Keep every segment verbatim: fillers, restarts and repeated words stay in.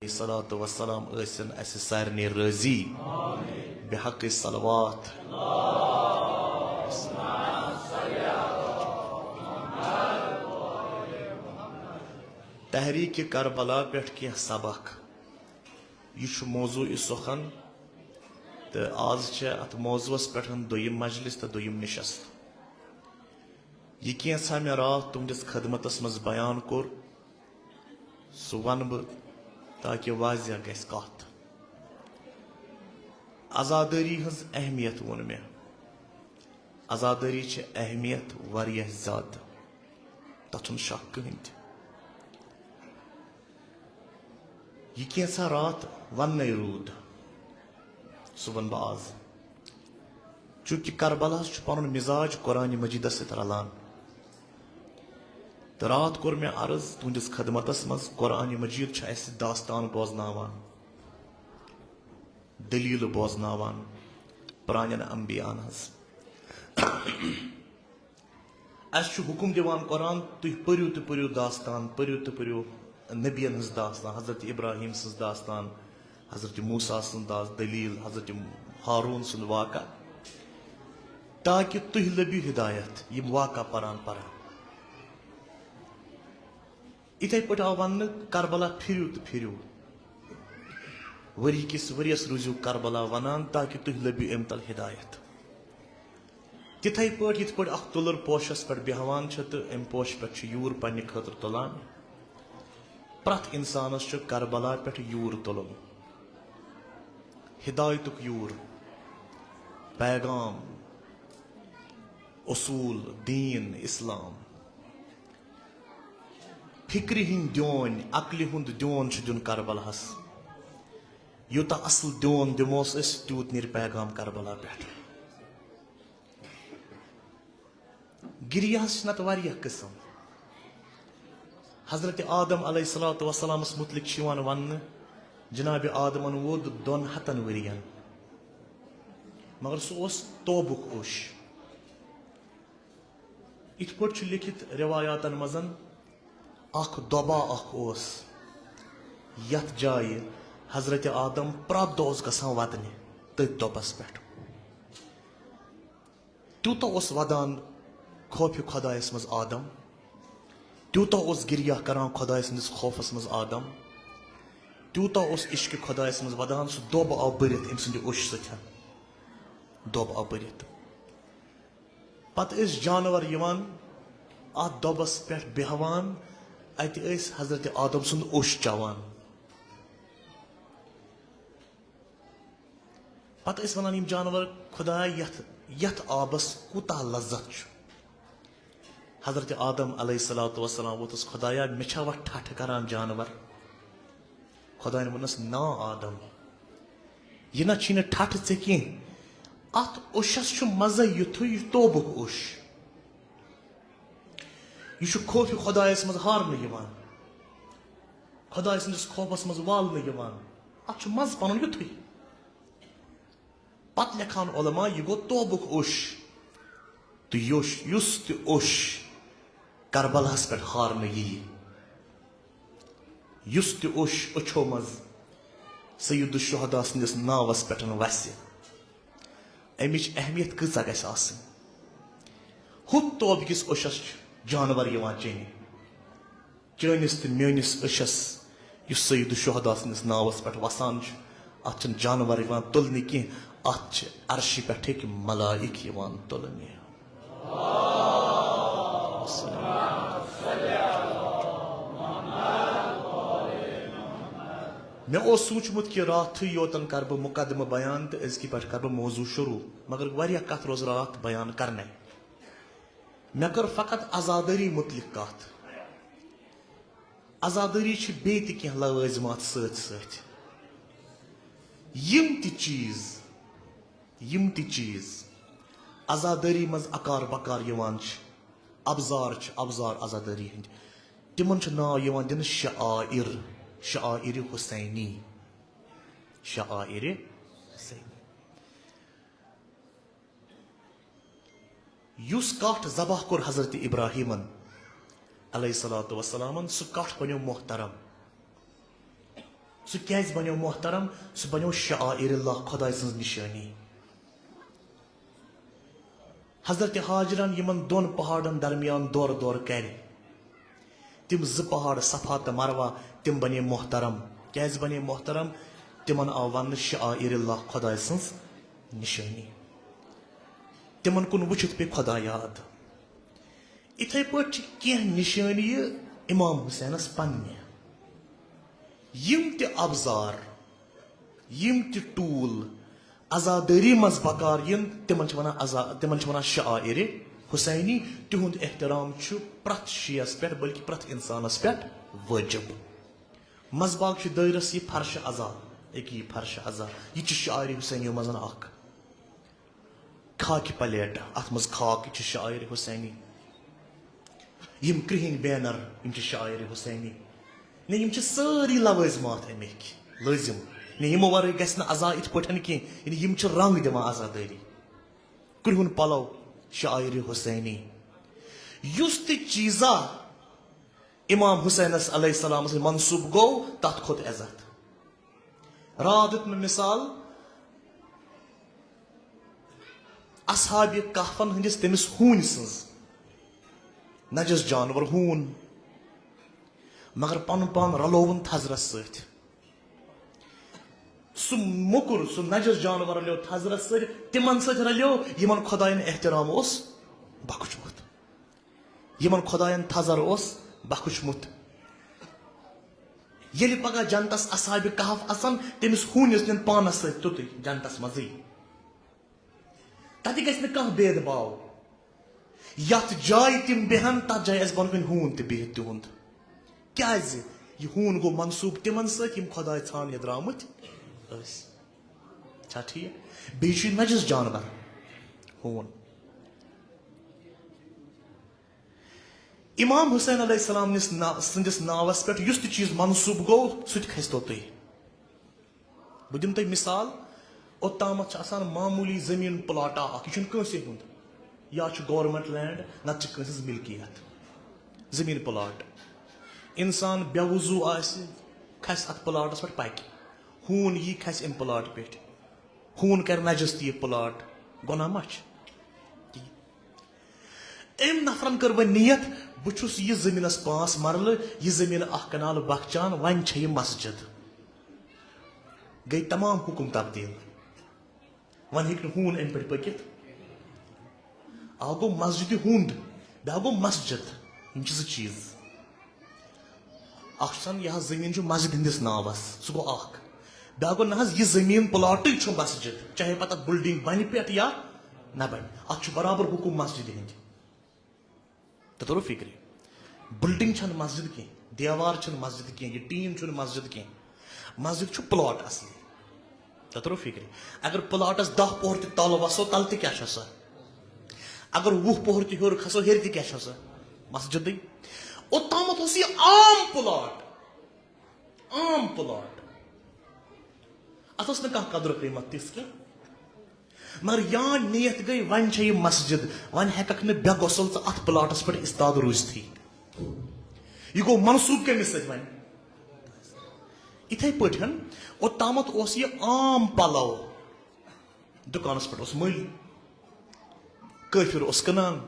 صلوات وسلام ٲسِن اَسہِ سارنٕے رٲضی۔ بحق صلوات۔ تحریک کربلا پٮ۪ٹھ کینٛہہ سبق۔ یہِ چھُ موضوع سخن، تہٕ آز چھِ اَتھ موضوعس پٮ۪ٹھ دوٚیِم مجلس تہٕ دوٚیِم نشست۔ یہِ کینٛژھا مےٚ راتھ تُہنٛدِس خدمتس منٛز بیان کوٚر، سُہ وَنہٕ بہٕ تاکہِ واضح گژھِ کَتھ۔ عزادٲری ہٕنٛز اہمیت ووٚن مےٚ۔ عزادٲری چھِ اہمیت واریاہ زیادٕ، تَتھ چھُنہٕ شک کٕہٕنۍ تہِ۔ یہِ کینٛژھا راتھ وَننَے روٗد، سُہ وَنہٕ بہٕ آز۔ چونکہ کربلاہس چھُ پنُن مزاج قرآن مجیدس سۭتۍ رلان۔ تہٕ راتھ کوٚر مےٚ عرض تُہنٛدِس خدمتس منٛز، قرآن مجید چھُ اَسہِ داستان بوزناوان، دلیل بوزناوان پرانٮ۪ن انبیاءن ہٕنٛز۔ اَسہِ چھُ حُکُم دِوان قرآن، تُہۍ پٔرِو تہٕ پٔرِو داستان، پٔرِو تہٕ پٔرِو نبیَن ہٕنٛز داستان، حضرت ابراہیم سٕنٛز داستان، حضرت موسیٰ سٕنٛز داس-، دلیل، حضرت ہارون سُنٛد واقعہ، تاکہِ تُہۍ لٔبِو ہدایت، یِم واقعہ پران پران۔ یِتھے پٲٹھۍ آو وننہٕ، کربلا پھِرِو تہٕ پھِرِو۔ ؤری کِس ؤریَس روٗزِو کربلا وَنان، تاکہِ تُہۍ لٔبِو اَمہِ تل ہدایت۔ تِتھے پٲٹھۍ، یِتھ پٲٹھۍ اکھ تُلُر پوشس پٮ۪ٹھ بیہوان چھُ تہٕ اَمہِ پوشہٕ پٮ۪ٹھ چھُ یوٗر پننہِ خٲطرٕ تُلان، پرٛٮ۪تھ اِنسانس چھُ کربلا پٮ۪ٹھ یوٗر تُلُن، ہدایتُک یوٗر، پیغام، اصوٗل، دیٖن، اسلام۔ فکرِ ہٕنٛدۍ دیون، عقلہِ ہُنٛد دیون چھُ دیُن کربلاہس۔ یوٗتاہ اصل دیون دِموس أسۍ، تیوٗت نیرِ پیغام کربلا پٮ۪ٹھ۔ گریہس چھِ نتہٕ واریاہ قٕسم۔ حضرت آدم علیہ الصلوۃ والسلامس متعلق چھُ یِوان وننہٕ، جناب آدمن ووت دۄن ہتن ؤرین، مگر سُہ اوس توبُک اوٚش۔ یِتھ پٲٹھۍ چھُ لیکھِتھ روایاتن منٛز، اکھ دۄبا اکھ اوس، یتھ جایہِ حضرت آدم پرٛٮ۪تھ دۄہ اوس گژھان ودنہِ، تٔتھۍ دۄبس پٮ۪ٹھ۔ تیوٗتاہ اوس ودان خوفِ خۄدایس منٛز آدم، تیوٗتاہ اوس گریہ کران خۄداے سٕنٛدِس خوفس منٛز آدم، تیوٗتاہ اوس عشقِ خۄدایس منٛز ودان، سُہ دۄب آو بٔرِتھ أمۍ سٕنٛدِ اوٚشہِ سۭتۍ، دۄب آو بٔرِتھ۔ پتہٕ ٲسۍ جانور یِوان، اتھ دۄبس پٮ۪ٹھ بیہوان، اتہِ ٲسۍ حضرت آدم سُنٛد اوٚش چوان۔ پتہٕ ٲسۍ ونان یِم جانور، "خدایا، یتھ، یتھ آبس کوٗتاہ لذت چھُ۔" حضرت آدم علیہ الصلوۃ والسلام ووتُس، "خدایا، مےٚ چھا وۄنۍ ٹھٹھٕ کران جانور؟" خۄدایَن ووٚنُس، "نا آدم، یہِ نہ چھی نہٕ ٹھٹھٕ ژےٚ کینٛہہ، اَتھ اوٚشَس چھُ مَزَے یُتھُے یہِ توبُک اوٚش۔ یہِ چھُ خوفِ خۄدایَس منٛز ہارنہٕ یِوان، خۄداے سٕنٛدِس خوفَس منٛز والنہٕ یِوان، اَتھ چھُ مَزٕ پَنُن یُتھُے۔" پتہٕ لیکھان علماء، یہِ گوٚو توبُک اوٚش۔ تہٕ یوٚش-، یُس تہِ اوٚش کربلاہس پٮ۪ٹھ ہارنہٕ یِیہِ، یُس تہِ اوٚش أچھو منٛز سید الشہداء سٕنٛدِس ناوس پٮ۪ٹھ وسہِ، امِچ اہمیت کۭژاہ گژھِ آسٕنۍ؟ ہُتھ توبہٕ کِس اوٚشس چھِ جانور یِوان چیٚنہِ۔ چٲنِس تہٕ میٲنِس أچھس، یُس سید الشہداء سٕنٛدِس ناوس پٮ۪ٹھ وسان چھُ، اتھ چھِنہٕ جانور یِوان تُلنہٕ کینٛہہ، اتھ چھِ عرشہِ پٮ۪ٹھٕکۍ ملائک یِوان تُلنہٕ۔ مےٚ اوس سوٗنٛچمُت کہِ راتھٕے یوتن کرٕ بہٕ مقدمہٕ بیان تہٕ أزکہِ پٮ۪ٹھ کرٕ بہٕ موضوع شروع، مگر واریاہ کتھ روز راتھ بیان کرنے۔ مےٚ کٔر فقط عزادٲری متعلق کتھ۔ عزادٲری چھِ بیٚیہِ تہِ کینٛہہ لوٲزمات سۭتۍ سۭتۍ۔ یِم تہِ چیٖز، یِم تہِ چیٖز عزادٲری منٛز اکار بکار یِوان چھِ، ابزار چھِ، ابزار عزادٲری ہٕنٛدۍ، تِمن چھُ ناو یِوان دِنہٕ شعائر، شعائر حسینی، شعائر حسینی۔ یُس کٹھ ذبح کوٚر حضرت ابراہیمن علیہ الصلوۃ والسلامن، سُہ کٹھ بنیو محترم، سُہ کیازِ بنیو محترم؟ سُہ بنیو شعائر اللہ، خداے سٕنٛز نشٲنی۔ حضرت ہاجرن یِمن دۄن پہاڑن درمیان دورٕ دورٕ کرِ، تِم زٕ پہاڑ صفا تہٕ مروہ، تِم بنے محترم۔ کیازِ بنے محترم؟ تِمن آو وننہٕ شعائر اللہ، خداے سٕنٛز نشٲنی۔ تِمن کُن وٕچھِتھ پیٚیہِ خدا یاد۔ یِتھے پٲٹھۍ چھِ کینٛہہ نشٲنی امام حسینس پننہِ۔ یِم تہِ ابزار، یِم تہِ ٹوٗل عزادٲری منٛز بکار یِن، تِمن چھِ ونان عزا-، تِمن چھِ ونان شعائر حسینی۔ تِہُنٛد احترام چھُ پرٛٮ۪تھ شیعس پٮ۪ٹھ، بلکہِ پرٛٮ۪تھ انسانس پٮ۪ٹھ وٲجب۔ منٛزباگ چھُ دٲیرس یہِ فرش عزا، أکہِ یہِ فرش عزا، یہِ چھُ شعائر حسینیو منٛز اکھ۔ خاکہِ پلیٹ، اتھ منٛز خاک، یہِ چھِ شعائر حسینی۔ یِم کرٛہِنۍ بینر، یِم چھِ شعائر حسینی۔ نہ، یِم چھِ سٲری لوٲزمات اَمِکۍ، لٲزم۔ نہ، یِمو ورٲے گژھِ نہٕ عزا یِتھ پٲٹھۍ کینٛہہ، یعنی یِم چھِ رنگ دِوان عزادٲری۔ کرٛہُن پلو، شعائر حسینی۔ یُس تہِ چیٖزا امام حسینس علیہ السلام سۭتۍ منسوب گوٚو، تتھ کھوٚت عزت۔ راتھ دیُت مےٚ مثال اصحاب کہفن ہٕنٛدِس تٔمِس ہوٗنۍ سٕنٛز، نجس جانور ہوٗن، مگر پنُن پان رلووُن تھزرس سۭتۍ۔ سُہ موٚکُر، سُہ نجس جانور رلیو تھزرس سۭتۍ، تِمن سۭتۍ رلیو یِمن خداین احترام اوس بخشمُت۔ یِمن خداین تھزر اوس بخشمُت۔ ییٚلہِ پگاہ جنتس اصحاب کہف اژن، تٔمِس ہوٗنِس نِن پانس سۭتۍ توٚتُے جنتس منٛزٕے۔ تتہِ گژھِ نہٕ کانٛہہ بید باو۔ یتھ جایہِ تِم بیہن، تتھ جایہِ آسہِ بۄنہٕ کنہِ ہوٗن تہِ بِہِتھ تِہُنٛد۔ کیازِ؟ یہِ ہوٗن گوٚو منسوٗب تِمن سۭتۍ، یِم خداے ژھانٛڈنہِ درامٕتۍ ٲسۍ۔ چھا ٹھیٖک؟ بیٚیہِ چھُ یہِ نجس جانور ہوٗن۔ امام حسین علیہ السلام نِس نا-، سٕنٛدِس ناوس پٮ۪ٹھ یُس تہِ چیٖز منسوٗب گوٚو، سُہ تہِ کھسہِ توٚتُے۔ بہٕ دِمہٕ تۄہہِ مثال، اوٚتامَتھ چھُ آسان معموٗلی زٔمیٖن پلاٹا اکھ، یہِ چھُنہٕ کٲنٛسہِ ہُنٛد، یا چھُ government land، نتہٕ چھِ کٲنٛسہِ ہٕنٛز ملکیت۔ زٔمیٖن پلاٹ، انسان بے وضو آسہِ، کھسہِ اتھ پلاٹس پٮ۪ٹھ، پکہِ، ہوٗن یی کھسہِ امہِ پلاٹ پٮ۪ٹھ، ہوٗن کرِ نجس تہِ یہِ پلاٹ، گۄناہ ما چھُ؟ کِہیٖنۍ۔ أمۍ نفرن کٔر وۄنۍ نیت، بہٕ چھُس یہِ زٔمیٖنس پانٛژھ مرلہٕ، یہِ زٔمیٖن اکھ کنال بخچان، وۄنۍ چھےٚ یہِ مسجد۔ گٔے تمام حکم تبدیل۔ وۄنۍ ہیٚکہِ نہٕ ہوٗن امہِ پٮ۪ٹھ پٔکِتھ۔ اکھ گوٚو مسجدِ ہُنٛد، بیٛاکھ گوٚو مسجد۔ یِم چھِ زٕ چیٖز۔ اکھ چھُ آسان، یہِ حظ زٔمیٖن چھُ مسجد ہٕنٛدِس ناوس، سُہ گوٚو اکھ۔ بیٛاکھ گوٚو، نہ حظ، یہِ زٔمیٖن پلاٹٕے چھُ مسجد، چاہے پتہٕ اتھ building بنہِ پٮ۪ٹھ یا نہ بنہِ، اتھ چھُ برابر حکم مسجدِ ہٕنٛدۍ۔ تۄہہِ توٚرو فِکرِ؟ Building چھَنہٕ مسجد کینٛہہ، دیوار چھِنہٕ مسجد کینٛہہ، یہِ ٹیٖن چھُنہٕ مسجد کینٛہہ۔ مسجد چھُ پلاٹ اصلی۔ تۄہہِ توٚرو فِکرِ؟ اگر پلاٹس دَہ پوہر تہِ تل وسو، تل تہِ کیٛاہ چھےٚ سۄ؟ اگر وُہ پوہر تہِ ہیوٚر کھسو، ہیٚرِ تہِ کیٛاہ چھےٚ سۄ؟ مسجدٕے۔ اوٚتامَتھ اوس یہِ عام پلاٹ، عام پلاٹ۔ اتھ ٲس نہٕ کانٛہہ قدر قۭمت تِژھ کینٛہہ۔ مگر یان نیت گٔے، وۄنۍ چھےٚ یہِ مسجد، وۄنۍ ہٮ۪ککھ نہٕ بے غسل ژٕ اتھ پلاٹس پٮ۪ٹھ استاد روٗزتھٕے۔ یہِ گوٚو منسوٗب کٔمِس سۭتۍ وۄنۍ؟ یِتھے پٲٹھۍ اوٚتامَتھ اوس یہِ عام پلو، دُکانس پٮ۪ٹھ اوس مٔلۍ، کٲفِر اوس کٕنان،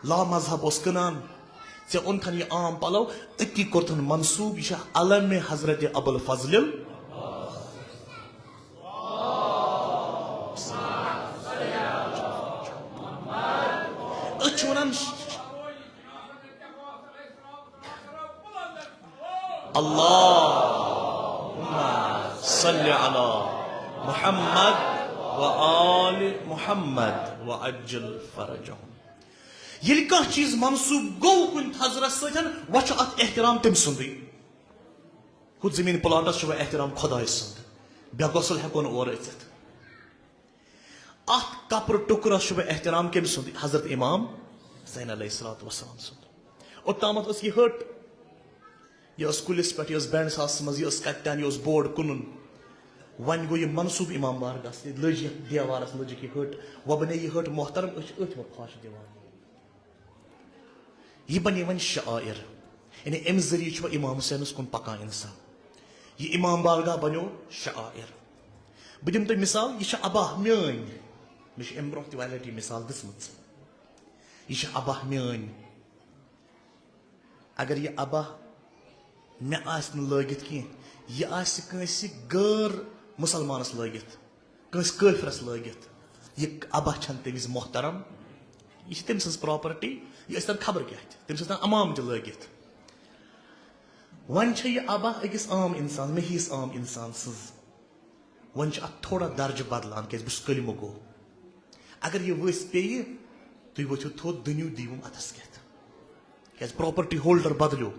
لا مذہب اوس کٕنان، ژےٚ اوٚنتھن یہِ عام پلو، أتی کوٚرتھن منسوٗب، یہِ چھا علم حضرت ابوالفضل۔ أسۍ چھِ ونان، اللهم صل على محمد وآل محمد وعجل فرجهم۔ ییٚلہِ کانٛہہ چیٖز منسوٗب گوٚو کُنہِ تھزرس سۭتۍ، وۄنۍ چھُ اتھ احترام تٔمۍ سُنٛدٕے۔ ہُتھ زٔمیٖن پلاٹس چھُ وۄنۍ احترام خۄدایہِ سُنٛد۔ بے غسل ہٮ۪کو نہٕ اورٕ أژِتھ۔ اتھ کپرٕ ٹُکرس چھُ وۄنۍ احترام کٔمۍ سُنٛد؟ حضرت امام حسین علیہ الصلوۃ والسلام سُنٛد۔ اوٚتامَتھ ٲس یہِ ۂٹ، یہِ ٲس کُلِس پٮ۪ٹھ، یہِ ٲس بینڈ ساسَس منٛز، یہِ ٲس کَتہِ تام، یہِ اوس بورڈ کٕنُن۔ وۄنۍ گوٚو یہِ منسوٗب امام بارگاہَس، یہِ لٔج یَتھ دیوارَس، لٔجِکھ یہِ ۂٹ۔ وۄنۍ بَنے یہِ ۂٹ محترم، أسۍ چھِ أتھۍ وۄنۍ پھَش دِوان۔ یہِ بَنے وۄنۍ شعائر۔ یعنی امہِ ذٔریعہٕ چھُ امام حسینس کُن پکان انسان۔ یہِ امام بارگاہ بنیو شعائر۔ بہٕ دِمہٕ تۄہہِ مثال، یہِ چھِ اباہ میٲنۍ۔ مےٚ چھِ امہِ برونٛہہ تہِ واریاہ لٹہِ یہِ مثال دِژمٕژ۔ یہِ چھِ اباہ میٲنۍ۔ اگر یہِ اباہ مےٚ آسہِ نہٕ لٲگِتھ کینٛہہ، یہِ آسہِ کٲنٛسہِ غٲر مسلمانس لٲگِتھ، کٲنٛسہِ کٲفرس لٲگِتھ، یہِ اباہ چھنہٕ تٔمِس محترم۔ یہِ چھِ تٔمۍ سٕنٛز پراپرٹی، یہِ ٲسۍ تن خبر کیٛاہ تہِ، تٔمِس ٲسۍ تن امام تہِ لٲگِتھ۔ وۄنۍ چھےٚ یہِ اباہ أکِس عام انسان، مےٚ ہِوِس عام انسان سٕنٛز۔ وۄنۍ چھِ اتھ تھوڑا درجہٕ بدلان، کیازِ بہٕ چھُس کلمہٕ گوٚو۔ اگر یہِ ؤسۍ پیٚیہِ، تُہۍ ؤتھِو تھوٚد، دٕنِو، دِیِو اتھس کٮ۪تھ۔ کیازِ پراپرٹی ہولڈر بدلیو،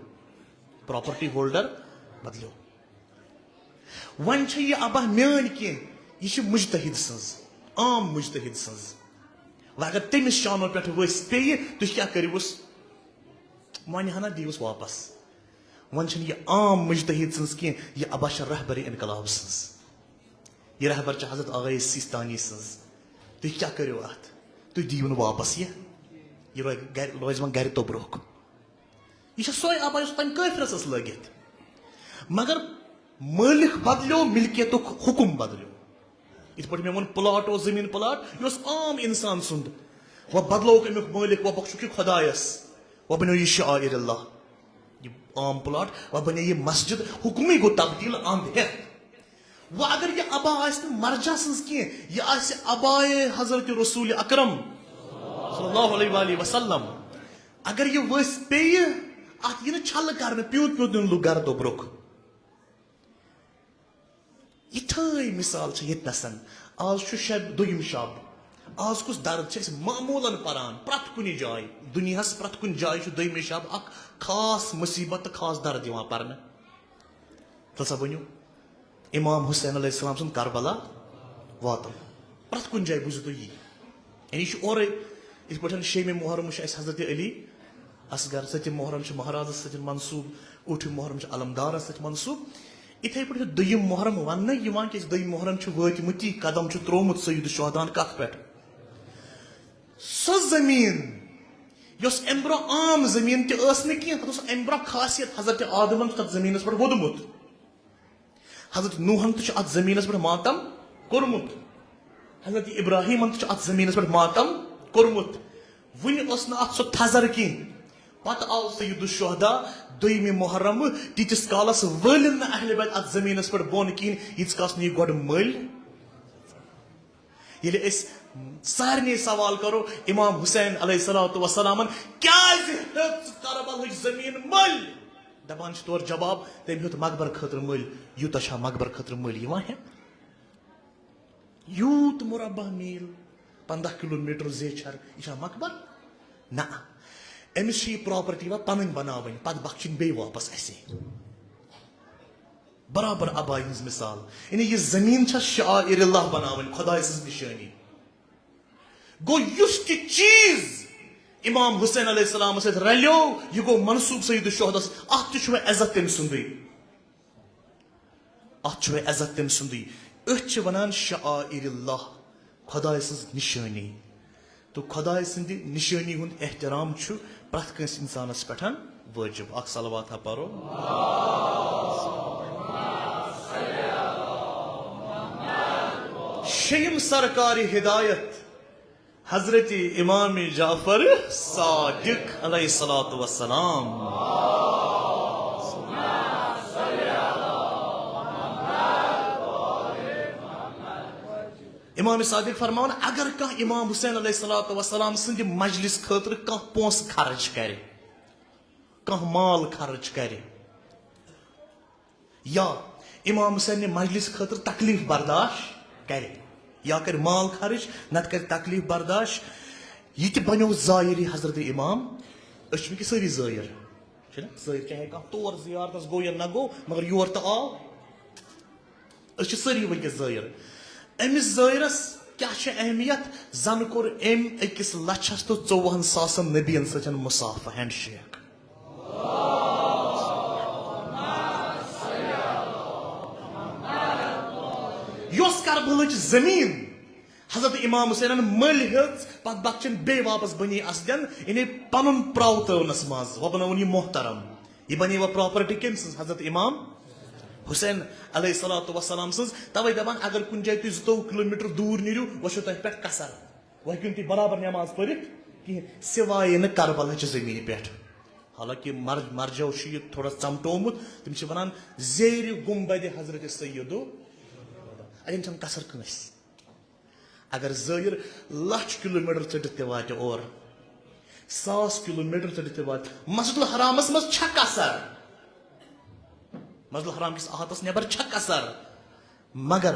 پراپرٹی ہولڈر بدلیو۔ وۄنۍ چھےٚ یہِ اباہ میٲنۍ کینٛہہ، یہِ چھِ مجتہد سٕنٛز، عام مجتہد سٕنٛز۔ وۄنۍ اگر تٔمِس شانو پٮ۪ٹھ ؤسۍ پیٚیہِ، تُہۍ کیٛاہ کٔرِوُس؟ وۄنۍ ہنا دِیوُس واپس۔ وۄنۍ چھَنہٕ یہِ عام مجتہد سٕنٛز کینٛہہ، یہِ اباہ چھےٚ رہبر انقلاب سٕنٛز۔ یہِ رہبر چھےٚ حضرت آغا سیستانی سٕنٛز۔ تُہۍ کیٛاہ کٔرِو اتھ؟ تُہۍ دِیِو نہٕ واپس یہِ۔ یہِ روزِ گرِ، روزِ وۄنۍ گرِ توٚبرُک۔ یہِ چھےٚ سۄے اباہ یۄس تَمہِ کٲفرس ٲس لٲگِتھ۔ مگر مٲلِک بدلیو، ملکیتُک حکم بدلیو۔ یِتھ پٲٹھۍ مےٚ ووٚن، پلاٹ اوس، زٔمیٖن پلاٹ، یہِ اوس عام انسان سُنٛد۔ وۄنۍ بدلووُکھ اَمیُک مٲلِک، وۄنۍ بخشُکھ یہِ خۄدایس، وۄنۍ بنیو یہِ شعائر اللہ۔ یہِ عام پلاٹ، وۄنۍ بنے یہِ مسجد، حکمٕے گوٚو تبدیل اند ہٮ۪تھ۔ وۄنۍ اگر یہِ ابا آسہِ نہٕ مرجع سٕنٛز کینٛہہ، یہِ آسہِ ابایے حضرت رسول اکرم صلی اللہ علیہ وآلہ وسلم، اگر یہِ ؤسۍ پیٚیہِ، اتھ یِنہٕ چھلہٕ کرنہٕ، پیوٗت پیوٗت نیُن لُکھ گرٕ توٚبرُک۔ یِتھٲے مثال چھِ ییٚتہِ نسن۔ آز چھُ شب، دوٚیِم شب۔ آز کُس درد چھِ أسۍ معموٗلن پران؟ پرٛٮ۪تھ کُنہِ جایہِ، دُنیاہس پرٛٮ۪تھ کُنہِ جایہِ چھُ دوٚیمہِ شب اکھ خاص مصیبت تہٕ خاص درد یِوان پرنہٕ۔ تہٕ سا ؤنِو، امام حسین علیہ السلام سُنٛد کربلا واتُن۔ پرٛٮ۪تھ کُنہِ جایہِ بوٗزِو تُہۍ یی۔ یعنی یہِ چھُ اورَے، یِتھ پٲٹھۍ شیٚیِمہِ محرم چھُ اَسہِ حضرت علی اصغر، سٔتِم محرم چھُ مہرازس سۭتۍ منسوب، ٲٹھِم محرم چھُ علمدارس سۭتۍ منسوب۔ یِتھَے پٲٹھۍ چھُ دوٚیِم محرم وَننہٕ یِوان، کیٛازِ دوٚیِم محرم چھُ وٲتمُتی، قدم چھُ ترٛوومُت سید الشہداہن کَتھ پٮ۪ٹھ؟ سۄ زٔمیٖن یۄس اَمہِ برٛونٛہہ عام زٔمیٖن تہِ ٲس نہٕ کینٛہہ، تَتھ اوس اَمہِ برٛونٛہہ خاصیت، حضرت آدمن چھُ تَتھ زٔمیٖنس پٮ۪ٹھ ووٚدمُت۔ حضرت نوحن تہِ چھُ اتھ زمینس پٮ۪ٹھ ماتم کوٚرمُت۔ حضرت ابراہیمن تہِ چھُ اتھ زمینس پٮ۪ٹھ ماتم کوٚرمُت۔ وُنہِ ٲس نہٕ اتھ سۄ تھزر کینٛہہ۔ پتہٕ آو سید الشہداء دوٚیمہِ محرم، تیٖتِس کالس وٲلِن نہٕ اہل بیت اتھ زمینس پٮ۪ٹھ بۄن کِہیٖنۍ، ییٖتِس کالس نہٕ یہِ گۄڈٕ مٔلۍ۔ ییٚلہِ أسۍ سارنٕے سوال کرو، امام حسین علیہ الصلوۃ والسلامن کیازِ ہیٚژ کربلٕچ زمین مٔلۍ؟ دپان چھِ تورٕ جواب، تٔمۍ ہیوٚت مقبر خٲطرٕ مٔلۍ۔ یوٗتاہ چھا مقبر خٲطرٕ مٔلۍ یِوان ہٮ۪نہٕ؟ یوٗت مربع میٖل، پنٛداہ کلوٗ میٖٹر زیچھر، یہِ چھا مقبر؟ نہ، أمِس چھِ یہِ پراپرٹی یِوان پنٕنۍ بناوٕنۍ، پتہٕ بخشِنۍ بیٚیہِ واپس اَسے۔ برابر ابایہِ ہٕنٛز مثال، یعنی یہِ زٔمیٖن چھا شعائر اللہ بناوٕنۍ، خۄداے سٕنٛز نِشٲنی۔ گوٚو یُس تہِ چیٖز امام حسین علیہ السلام سۭتۍ رلیو، یہِ گوٚو منسوب سید الشہداہس۔ اتھ تہِ چھُ وۄنۍ عزت تٔمۍ سُنٛدٕے، اتھ چھُ وۄنۍ عزت تٔمۍ سُنٛدٕے۔ أتھۍ چھِ ونان شعائر اللہ، خۄداے سٕنٛز نِشٲنی۔ تہٕ خۄداے سٕنٛدِ نِشٲنی ہُنٛد احترام چھُ پرٛٮ۪تھ کٲنٛسہِ اِنسانَس پٮ۪ٹھ وٲجِب۔ اکھ صلوات ہا پَرو۔ شیٚیِم سرکار ہدایت حضرت امام جعفر صادق علیہ الصلوۃ والسلام۔ امام صادق فرماوان، اگر کانٛہہ امام حسین علیہ الصلوۃ والسلام سٕنٛدِ مجلس خٲطرٕ کانٛہہ پونٛسہٕ خرٕچ کرِ، کانٛہہ مال خرٕچ کرِ، یا امام حسین نہِ مجلس خٲطرٕ تکلیف برداشت کرِ، یا کرِ مال خرٕچ، نتہٕ کرِ تکلیف برداشت، یہِ تہِ بنیو زائری حضرت امام۔ أسۍ چھِ وٕنکیٚس سٲری زائر، چھِنہ؟ زائر، چاہے کانٛہہ تور زیارتس گوٚو یا نہ گوٚو، مگر یور تہٕ آو۔ أسۍ چھِ سٲری وٕنکیٚس زٲیِر۔ أمِس زٲیِرس کیٛاہ چھِ اہمیت؟ زن کوٚر أمۍ أکِس لچھس تہٕ ژوٚوُہن ساسن نبین سۭتۍ مصافہٕ، ہینڈ شیک۔ یۄس کربلٕچ زٔمیٖن حضرت امام حسینن مٔلۍ ہیٚژ، پتہٕ بخشن بیٚیہِ واپس بنی اسدین، یعنی پنُن پراوتٲونس منٛز، وۄنۍ بنٲوُن یہِ محترم۔ یہِ بنے وۄنۍ پراپرٹی کٔمۍ سٕنٛز؟ حضرت امام حسین علیہ الصلوۃ والسلام سٕنٛز۔ توے دپان، اگر کُنہِ جایہِ تُہۍ زٕتووُہ کلوٗمیٹر دوٗر نیٖرِو، وۄنۍ چھو تۄہہِ پٮ۪ٹھ قصر، وۄنۍ ہیٚکِو نہٕ تُہۍ برابر نماز پٔرِتھ کِہیٖنۍ، سوائے نہٕ کربلا چہِ زمینہِ پٮ۪ٹھ۔ حالانکہ مر-، مرجعو چھُ یہِ تھوڑا ژمٹومُت، تِم چھِ ونان زیرِ گنبد حضرت سیدو۔ اتٮ۪ن چھنہٕ قصر کٲنٛسہِ۔ اگر زٲیِر لچھ کلوٗمیٹر ژٔٹِتھ تہِ واتہِ اور، ساس کلوٗمیٹر ژٔٹِتھ تہِ واتہِ، مسجد الحرامس منٛز چھا قصر؟ مسجد الحرام کِس احاطس نٮ۪بر چھا قصر؟ مگر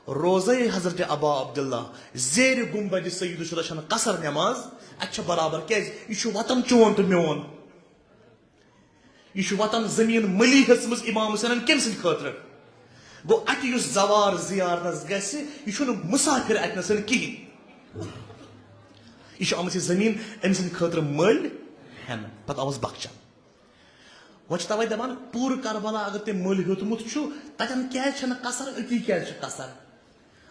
روزے حضرت ابا عبداللہ زیرِ گنبد سید الشہدا چھنہٕ قصر نماز، اتہِ چھِ برابر۔ کیازِ؟ یہِ چھُ وطن چون تہٕ میون۔ یہِ چھُ وطن زمین مٔلی ہیژمٕژ امام حسینن کٔمۍ سٕنٛدِ خٲطرٕ؟ گوٚو، اتہِ یُس زوار زیارتس گژھِ، یہِ چھُنہٕ مسافر اتہِ نسن کِہیٖنۍ۔ یہِ چھُ آمٕژ یہِ زمین أمۍ سٕنٛدِ خٲطرٕ مٔلۍ ہٮ۪نہٕ، پتہٕ آمٕژ بخشن۔ وۄنۍ چھِ توے دپان، پوٗرٕ کربلا اگر تٔمۍ مٔلۍ ہیوٚتمُت چھُ، تتٮ۪ن کیازِ چھنہٕ قصر، أتی کیازِ چھِ قصر؟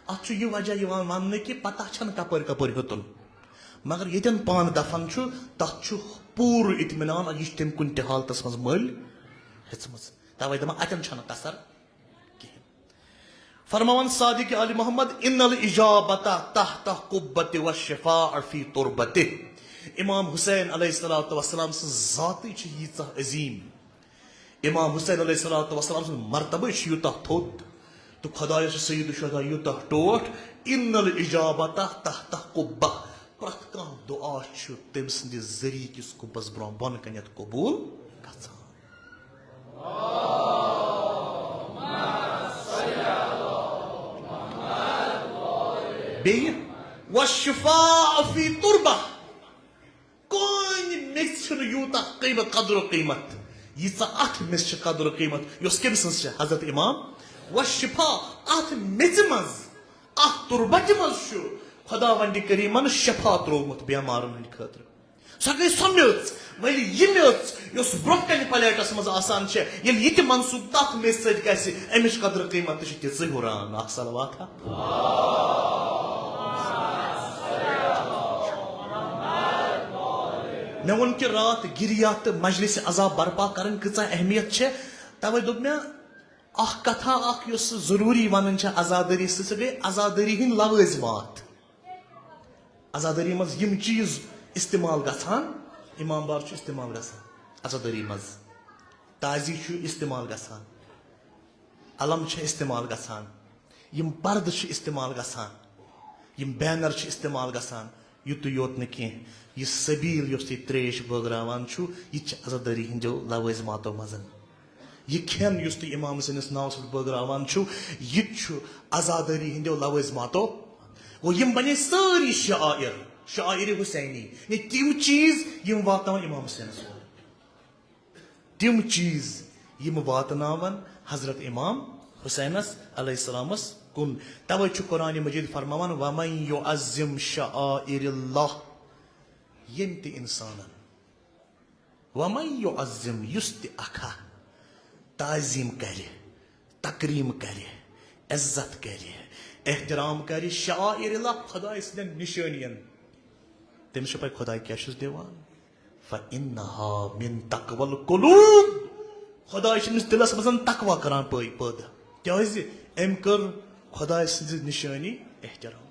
اتھ چھُ یہِ وجہ یِوان وننہٕ کہِ پتہ چھنہٕ کپٲرۍ کپٲرۍ ہیوٚتُن۔ مگر ییٚتٮ۪ن پانہٕ دفن چھُ، تتھ چھُ پوٗرٕ اطمینان، یہِ چھِ تٔمۍ کُنہِ تہِ حالتس منٛز مٔلۍ ہیٚژمٕژ۔ توے دپان، اتٮ۪ن چھنہٕ قصر کِہیٖنۍ۔ فرماوان صادق آل محمد، "ان الاجابۃ تحت قبۃ والشفاء فی تربۃ۔" امام حسین علیہ الصلوۃ والسلام سٕنٛز ذاتٕے چھِ ییٖژاہ عظیٖم، امام حسین علیہ الصلوۃ والسلام سُنٛد مرتبہٕ چھُ یوٗتاہ تھوٚد تہٕ خۄدایَس چھُ سید الشہدا یوٗتاہ ٹوٹھ۔ ان الاجابۃ تحت قبہ، پرٛٮ۪تھ کانٛہہ دُعا چھُ تٔمۍ سٕنٛدِ ذٔریعہٕ کِس قُبَس برٛونٛہہ بۄن کَنٮ۪تھ قبوٗل گژھان۔ بیٚیہِ، والشفاء فی تربہ، کُنہِ میٚژِ چھُنہٕ یوٗتاہ قیمت، قدر و قیمت، ییٖژاہ اَتھ میٚژِ چھِ قدر و قیمت، یۄس کٔمۍ سٕنٛز چھِ؟ حضرت امام۔ والشفاء، اَتھ میٚژِ منٛز، اَتھ تُربتہِ منٛز چھُ خۄداوندِ کریٖمن شفا ترٛوومُت بیمارن ہٕنٛدِ خٲطرٕ۔ سۄ گٔے سۄ میٚژ، وۄنۍ یہِ میٚژ یۄس برٛونٛہہ کنہِ پلیٹس منٛز آسان چھےٚ، ییٚلہِ یہِ تہِ منسوٗب تَتھ میٚژِ سۭتۍ گژھِ، اَمِچ قدر قیمت تہِ چھِ تِژٕے ہُران۔ اکھ صلوات ہا۔ مےٚ ووٚن کہِ راتھ گِریہ تہٕ مجلس عزا برپا کرٕنۍ کۭژاہ اہمیت چھےٚ۔ توے دوٚپ مےٚ، اکھ کتھا اکھ یۄس ضروٗری ونٕنۍ چھےٚ عزادٲری سۭتۍ، سۄ گٔے عزادٲری ہٕنٛدۍ لوٲزمات۔ عزادٲری منٛز یِم چیٖز استعمال گژھان، امام بار چھُ استعمال گژھان عزادٲری منٛز، تازی چھُ استعمال گژھان، علم چھِ استعمال گژھان، یِم پردٕ چھِ استعمال گژھان، یِم بینر چھِ استعمال گژھان۔ یُتُے یوت نہٕ کینٛہہ، یہِ سبیٖل یۄس تُہۍ تریش بٲگراوان چھِو، یہِ تہِ چھِ عزادٲری ہٕنٛدیو لوٲزماتو منٛز۔ یہِ کھٮ۪ن یُس تُہۍ امام حسینس ناوس پٮ۪ٹھ بٲگراوان چھِو، یہِ تہِ چھُ عزادٲری ہٕنٛدیو لوٲزماتو۔ گوٚو، یِم بنے سٲری شعائر، شعائر حسینی، یعنی تِم چیٖز یِم واتناوان امام حسینس کُن۔ تِم چیٖز یِم واتناون حضرت امام حسینس علیہ السلامس کُن۔ توے چھُ قرآن مجید فرماوان، "ومن یعظم شعائر اللہ"، ییٚمۍ تہِ انسانن، "ومن یعظم"، یُس تہِ اکھا تعظیم کرِ، تکریم کرِ، عزت کرِ، احترام کرِ شعائر اللہ، خدائے سٕنٛدٮ۪ن نشٲنین، تٔمِس چھُ پَے خۄداے کیٛاہ چھُس دِوان۔ فَإِنَّهَا مِن تَقْوَى الْقُلُوبِ۔ خۄداے چھُ أمِس دِلَس منٛز تقویٰ کران پٲے پٲدٕ۔ کیٛازِ؟ أمۍ کٔر خۄداے سٕنٛزِ نِشٲنی احترام۔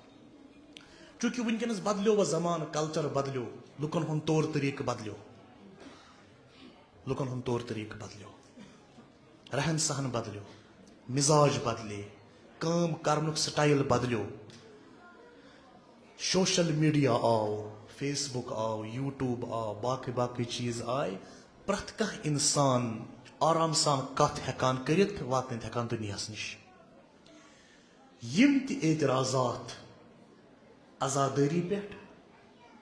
چوٗنٛکہِ وٕنکیٚنَس بدلیو وۄنۍ زمانہٕ، culture بدلیو، لُکَن ہُنٛد طور طریٖقہٕ بدلیو۔ لُکَن ہُنٛد طور طریٖقہٕ بدلیو۔ رہن سہن بدلیو، مزاج بدلے، کٲم کرنُک style بدلیو۔ Social media آو، Facebook آو، YouTube آو، باقٕے باقٕے چیٖز آے۔ پرٛٮ۪تھ کانٛہہ اِنسان آرام سان کتھ ہٮ۪کان کٔرِتھ، واتنٲوِتھ ہٮ۪کان دُنیاہس نِش۔ یِم تہِ اعتراضات عزادٲری پٮ۪ٹھ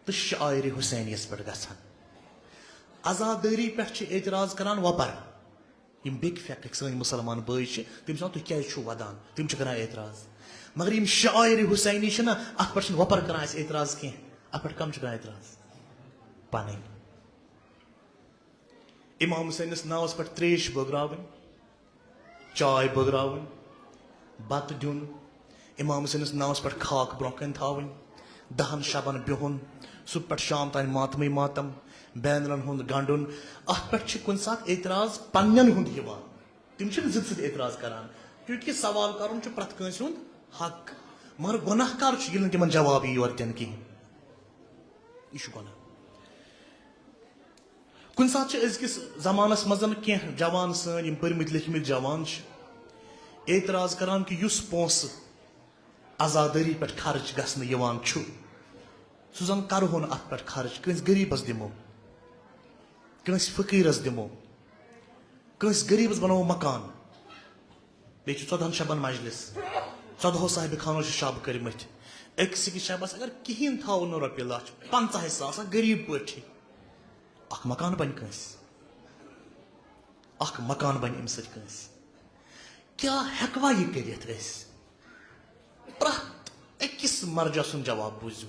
تہٕ شعائر حسینیس پٮ۪ٹھ گژھن۔ عزادٲری پٮ۪ٹھ چھِ اعتراض کران وۄپر۔ یِم بیٚکہِ فقہٕکۍ سٲنۍ مُسلمان بٲے چھِ، تِم چھِ وَنان، "تُہۍ کیٛازِ چھِو وَدان؟" تِم چھِ کران اعتراض۔ مگر یِم شعائر حسینی چھِنہ، اَتھ پٮ۪ٹھ چھِنہٕ وۄپر کران اَسہِ اعتراض کینٛہہ۔ اَتھ پٮ۪ٹھ کَم چھِ کران اعتراض؟ پَنٕنۍ۔ امام حسینس ناوس پٮ۪ٹھ تریش بٲگراوٕنۍ، چاے بٲگراوٕنۍ، بتہٕ دیُن، امام حسینس ناوس پٮ۪ٹھ خاک برونٛہہ کنہِ تھاوٕنۍ، دہن شبن بِہُن، صبح پٮ۪ٹھ شام تام ماتمٕے ماتم، بینرن ہُنٛد گنڈُن، اتھ پٮ۪ٹھ چھِ کُنہِ ساتہٕ اعتراض پننٮ۪ن ہُنٛد یِوان۔ تِم چھِنہٕ ضد سۭتۍ اعتراض کران، کیونکہ سوال کرُن چھُ پرٛٮ۪تھ کٲنٛسہِ ہُنٛد حق۔ مگر گۄناہ کار چھُ ییٚلہِ نہٕ تِمن جواب یی یورٕ دِنہٕ کِہیٖنۍ؟ یہِ چھُ گۄناہ۔ کُنہِ ساتہٕ چھِ أزکِس زمانس منٛز کینٛہہ جوان سٲنۍ، یِم پٔرمٕتۍ لیکھمٕتۍ جوان چھِ، اعتراض کران کہِ یُس پونٛسہٕ عزادٲری پٮ۪ٹھ خرٕچ گژھنہٕ یِوان چھُ، سُہ زن کرہون اتھ پٮ۪ٹھ خرٕچ، کٲنٛسہِ غریٖبس دِمو، کٲنٛسہِ فقیٖرس دِمو، کٲنٛسہِ غریٖبس بناوو مکان، بیٚیہِ چھُ ژۄدہن شبن مجلس، ژۄدہو صاحب خانو چھِ شب کٔرمٕتۍ۔ أکِس أکِس شبس اگر کِہیٖنۍ تھاوو نہٕ رۄپیہِ لچھ، پنٛژاہ ساس، اکھ غریٖب پٲٹھی اکھ مکان بنہِ کٲنٛسہِ، اکھ مکان بنہِ امہِ سۭتۍ کٲنٛسہِ۔ کیٛاہ ہٮ۪کوا یہِ کٔرِتھ أسۍ؟ پرٛٮ۪تھ أکِس مرجع سُنٛد جواب بوٗزِو،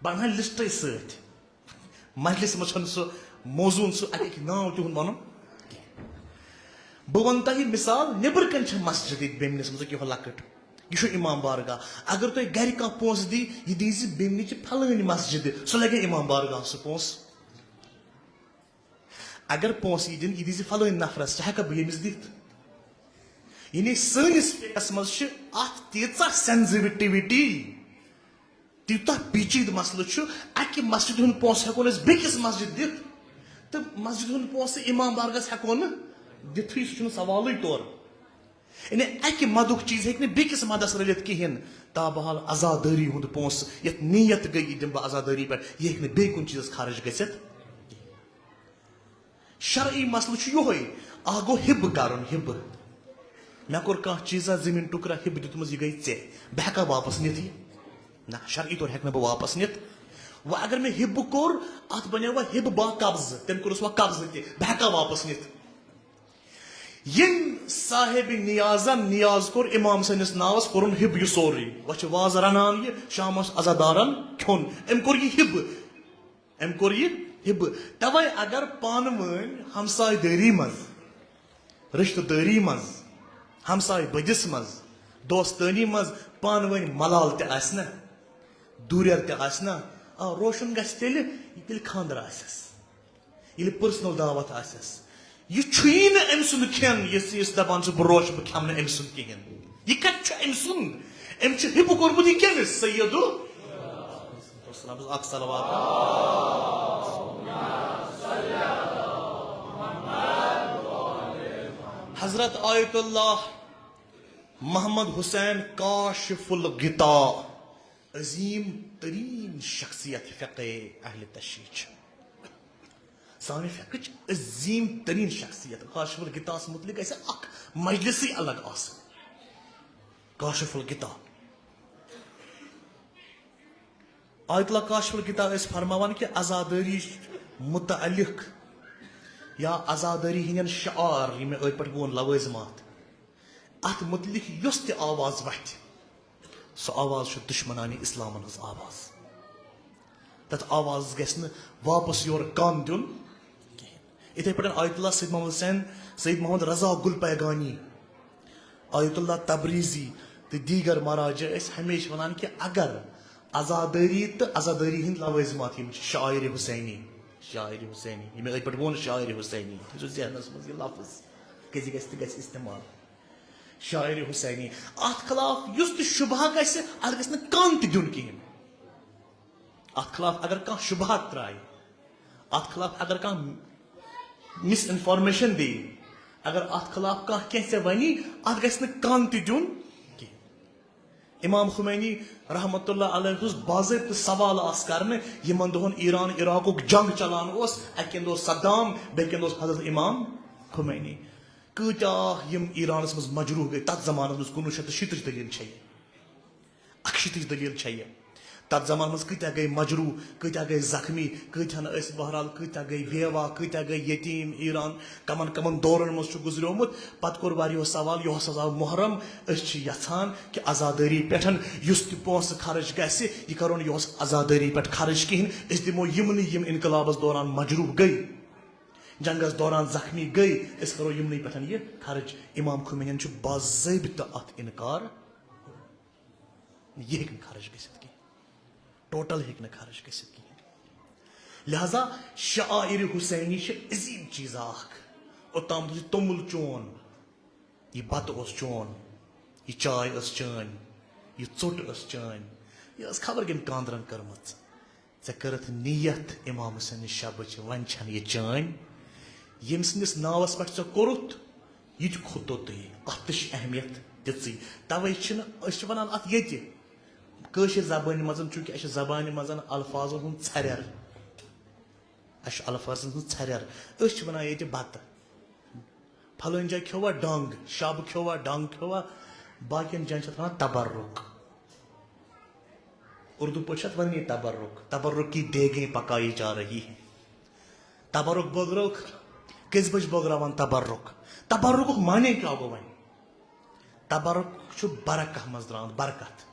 بہٕ انہٕ ہا لسٹے سۭتۍ۔ مجلس منٛز چھُنہٕ سُہ موضوع سُہ اَتہِ اَکہِ ناو تِہُنٛد وَنُن کینٛہہ۔ بہٕ وَنہٕ تۄہہِ مثال، نیٚبرٕ کَنۍ چھےٚ مسجد ییٚتہِ بیمنِس منٛز، یہِ کیٛاہ لۄکٕٹ، یہِ چھُ امام بارگاہ۔ اگر تۄہہِ گَرِ کانٛہہ پونٛسہٕ دی، یہِ دیٖزِ بیمنہِ چہِ پھلٲنۍ مسجدِ، سُہ لَگہِ امام بارگاہ سُہ پونٛسہٕ۔ اگر پونٛسہٕ یی دِنہٕ، یہِ دیٖزِ پھلٲنۍ نفرَس، سُہ ہٮ۪کا بہٕ ییٚمِس دِتھ؟ یعنی سٲنِس فقہس منٛز چھِ اَتھ تیٖژاہ sensitivity، تیوٗتاہ پیچیدٕ مسلہٕ چھُ، اَکہِ مسجدِ ہُنٛد پونٛسہٕ ہٮ۪کو نہٕ أسۍ بیٚکِس مسجد دِتھ، تہٕ مسجدِ ہُنٛد پونٛسہٕ امام بارگاہس ہٮ۪کو نہٕ دِتھٕے، سُہ چھُنہٕ سوالٕے تورٕ۔ یعنی اَکہِ مدُک چیٖز ہیٚکہِ نہٕ بیٚکِس مدس رٔلِتھ کِہیٖنۍ۔ تابحال عزادٲری ہُنٛد پونٛسہٕ، یَتھ نیت گٔے، یہِ دِمہٕ بہٕ عزادٲری پٮ۪ٹھ، یہِ ہیٚکہِ نہٕ بیٚیہِ کُنہِ چیٖزس خرٕچ گٔژھِتھ۔ شرعی مسلہٕ چھُ یِہوٚے، اکھ گوٚو ہِبہٕ کرُن، ہِبہٕ۔ مےٚ کوٚر کانٛہہ چیٖزا، زٔمیٖن ٹُکرا ہِبہٕ دیُتمُت، یہِ گٔے ژےٚ، بہٕ ہٮ۪کا واپس نِتھ یہِ؟ نہ، شرعی طور ہٮ۪کہٕ نہٕ بہٕ واپس نِتھ۔ وۄنۍ اگر مےٚ ہِبہٕ کوٚر، اتھ بنیو وۄنۍ ہِبہٕ با قبضہٕ، تٔمۍ کوٚرُس وۄنۍ قبضہٕ تہِ، بہٕ ہٮ۪کا واپس نِتھ؟ ییٚمۍ صاحب نیازن نیاز کوٚر امام سٕنٛدِس ناوس، کوٚرُن ہِبہٕ یہِ سورُے، وۄنۍ چھِ وازٕ رنان یہِ، شامس عزادارن کھیوٚن، أمۍ کوٚر یہِ ہِبہٕ۔ أمۍ کوٚر یہِ ہِبہٕ۔ توے اگر پانہٕ وٲنۍ ہمسایہِ دٲری منٛز، رشتہٕ دٲری منٛز، ہمسایہِ بدِس منٛز، دوستٲنی منٛز پانہٕ وٲنۍ ملال تہِ آسہِ نہ، دوٗریر تہِ آسہِ نہ، آ، روشن گژھِ تیٚلہِ، ییٚلہِ خانٛدر آسٮ۪س، ییٚلہِ personal دعوت آسٮ۪س۔ یہِ چھُیی نہٕ أمۍ سُنٛد کھٮ۪ن، یُس، یُس دپان چھُ، "بہٕ روشہٕ، بہٕ کھٮ۪مہٕ نہٕ أمۍ سُنٛد کِہیٖنۍ۔" یہِ کتہِ چھُ أمۍ سُنٛد؟ أمۍ چھُ ہِبہٕ کوٚرمُت یہِ کٔمِس؟ سید السلام، اکھ صلوات۔ حضرت آیت اللہ محمد حسین کاشف الغطا، عظیم ترین شخصیت فقہ اہل تشیع چھِ۔ سانہِ فقہٕچ عظیم ترین شخصیت۔ کاشف الغطاس متعلق گژھِ اکھ مجلسٕے الگ آسٕنۍ۔ کاشف الغطا۔ آیت اللہ کاشف الغطا ٲسۍ فرماوان کہِ عزادٲری متعلق یا عزادٲری ہٕنٛدٮ۪ن شعار، یِم مےٚ أتھۍ پٮ۪ٹھ ووٚن، لوٲزمات، اَتھ متعلق یۄس تہِ آواز وَتھِ، سۄ آواز چھُ دُشمنانِ اِسلامَن ہٕنٛز آواز۔ تَتھ آوازَس گژھِ نہٕ واپَس یورٕ کَن دیُن کِہیٖنۍ۔ یِتھَے پٲٹھۍ آیت اللہ سید محمد حسین، سید محمد رضا گُل پیگانی، آیت اللہ تبریزی تہٕ دیٖگر مراجع ٲسۍ ہمیشہِ وَنان کہِ اگر عزادٲری تہٕ عزادٲری ہٕنٛدۍ لوٲزمات، یِم چھِ شاعر حسینی، شاعر حسینی، یہِ مےٚ أتھۍ پٮ۪ٹھ ووٚن، شاعر حسینی، تھٲیزیو ذہنَس منٛز یہِ لفظ، کیٛازِ یہِ گژھِ تہِ گژھِ استعمال۔ شاعر حسینی۔ اتھ خلاف یُس تہِ شبہہ گژھِ، اتھ گژھِ نہٕ کان تہِ دیُن کِہیٖنۍ۔ اتھ خلاف اگر کانٛہہ شبہات ترایہِ، اتھ خلاف اگر کانٛہہ misinformation دی، اگر اتھ خلاف کانٛہہ کینٛہہ ژےٚ ونی، اتھ گژھِ نہٕ کان تہِ دیُن کِہیٖنۍ۔ امام خمینی رحمتہ اللہ علیہ ہُس باضٲبطہٕ سوال آس کرنہٕ، یِمن دۄہن ایران عراقُک جنگ چلان اوس، اکہِ اندٕ اوس صدام، بیٚکہِ اندٕ اوس حضرت امام خمینی۔ کۭتیاہ یِم ایرانس منٛز مجروح گٔے تتھ زمانس منٛز، کُنوُہ شیٚتھ تہٕ شیٖتٕچ دٔلیٖل چھےٚ یہِ، اکشیٖتٕچ دٔلیٖل چھےٚ یہِ۔ تتھ زمانس منٛز کۭتیاہ گٔے مجروح، کۭتیاہ گٔے زخمی، کۭتیاہن ٲسۍ بہرحال، کۭتیاہ گٔے بیوہ، کۭتیاہ گٔے یتیٖم۔ ایران کمن کمن دورن منٛز چھُ گُزریومُت۔ پتہٕ کوٚر واریاہو سوال، یُہُس حظ آو محرم، أسۍ چھِ یژھان کہِ عزادٲری پٮ۪ٹھ یُس تہِ پونٛسہٕ خرٕچ گژھِ، یہِ کرو نہٕ یُہُس عزادٲری پٮ۪ٹھ خرٕچ کِہیٖنۍ، أسۍ دِمو یِمنٕے یِم انقلابس دوران مجروح گٔے، جنگس دوران زخمی گٔے، أسۍ کرو یِمنٕے پٮ۪ٹھ یہِ خرٕچ۔ امام خمینین چھُ باضٲبطہٕ اتھ انکار، یہِ ہیٚکہِ نہٕ خرٕچ گٔژھِتھ کینٛہہ، ٹوٹل ہیٚکہِ نہٕ خرٕچ گٔژھِتھ کِہیٖنۍ۔ لہذا شعائر حسینی چھِ عظیٖم چیٖزا اکھ۔ اوٚتام اوس یہِ توٚمُل چون، یہِ بتہٕ اوس چون، یہِ چاے ٲس چٲنۍ، یہِ ژوٚٹ ٲس چٲنۍ، یہِ ٲس خبر کٔمۍ کاندرن کٔرمٕژ۔ ژےٚ کٔرٕتھ نیت امام حسین شبٕچ، وۄنۍ چھنہٕ یہِ چٲنۍ۔ ییٚمۍ سٕنٛدِس ناوس پٮ۪ٹھ ژےٚ کوٚرُتھ، یہِ تہِ کھوٚت توٚتُے، اتھ تہِ چھِ اہمیت تِژٕے۔ توے چھِنہٕ أسۍ چھِ ونان اتھ ییٚتہِ کٲشِر زبٲنہِ منٛز، چوٗنٛکہِ اَسہِ چھِ زبانہِ منٛز الفاظن ہُنٛد ژھرٮ۪ر، اَسہِ چھُ الفاظن ہٕنٛز ژھرٮ۪ر۔ أسۍ چھِ وَنان ییٚتہِ بَتہٕ، پھلٲنۍ جایہِ کھیوٚوا ڈنٛگ، شَب کھیوٚوا، ڈنٛگ کھیوٚوا، باقین جاین چھِ اَتھ وَنان تبرک۔ اردو پٲٹھۍ چھِ اَتھ وَنٲنی تبرک، تبرک کی دیگیں پکائی جا رہی ہے۔ تبرک بٲگرٲوکھ، کٔژِ بجہِ بٲگراوان تبرک؟ تبرکُک معنی کیٛاہ گوٚو وۄنۍ؟ تبرک چھُ برکہ منٛز درٛامُت، برکت۔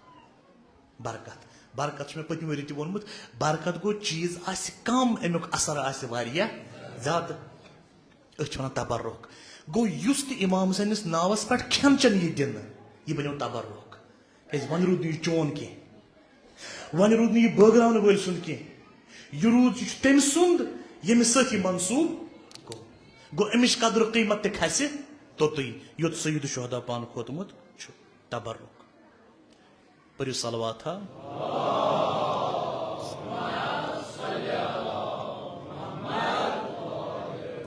برکت۔ برکت چھُ مےٚ پٔتمہِ ؤری تہِ ووٚنمُت، برکت گوٚو چیٖز آسہِ کم، امیُک اثر آسہِ واریاہ زیادٕ۔ أسۍ چھِ وَنان تبرک۔ گوٚو یُس تہِ امام حسینس ناوس پٮ۪ٹھ کھٮ۪ن چٮ۪ن یی دِنہٕ، یہِ بنیو تبرک۔ کیازِ وۄنۍ روٗد نہٕ یہِ چون کینٛہہ، وۄنۍ روٗد نہٕ یہِ بٲگراونہٕ وٲلۍ سُنٛد کینٛہہ، یہِ روٗد، یہِ چھُ تٔمۍ سُنٛد ییٚمِس سۭتۍ یہِ منسوٗب گوٚو۔ گوٚو امِچ قدر و قیمت تہِ کھسہِ توٚتُے، یوٚت سید الشہداء پانہٕ کھوتمُت چھُ۔ تبرک۔ پٔرِو صلوات ہا۔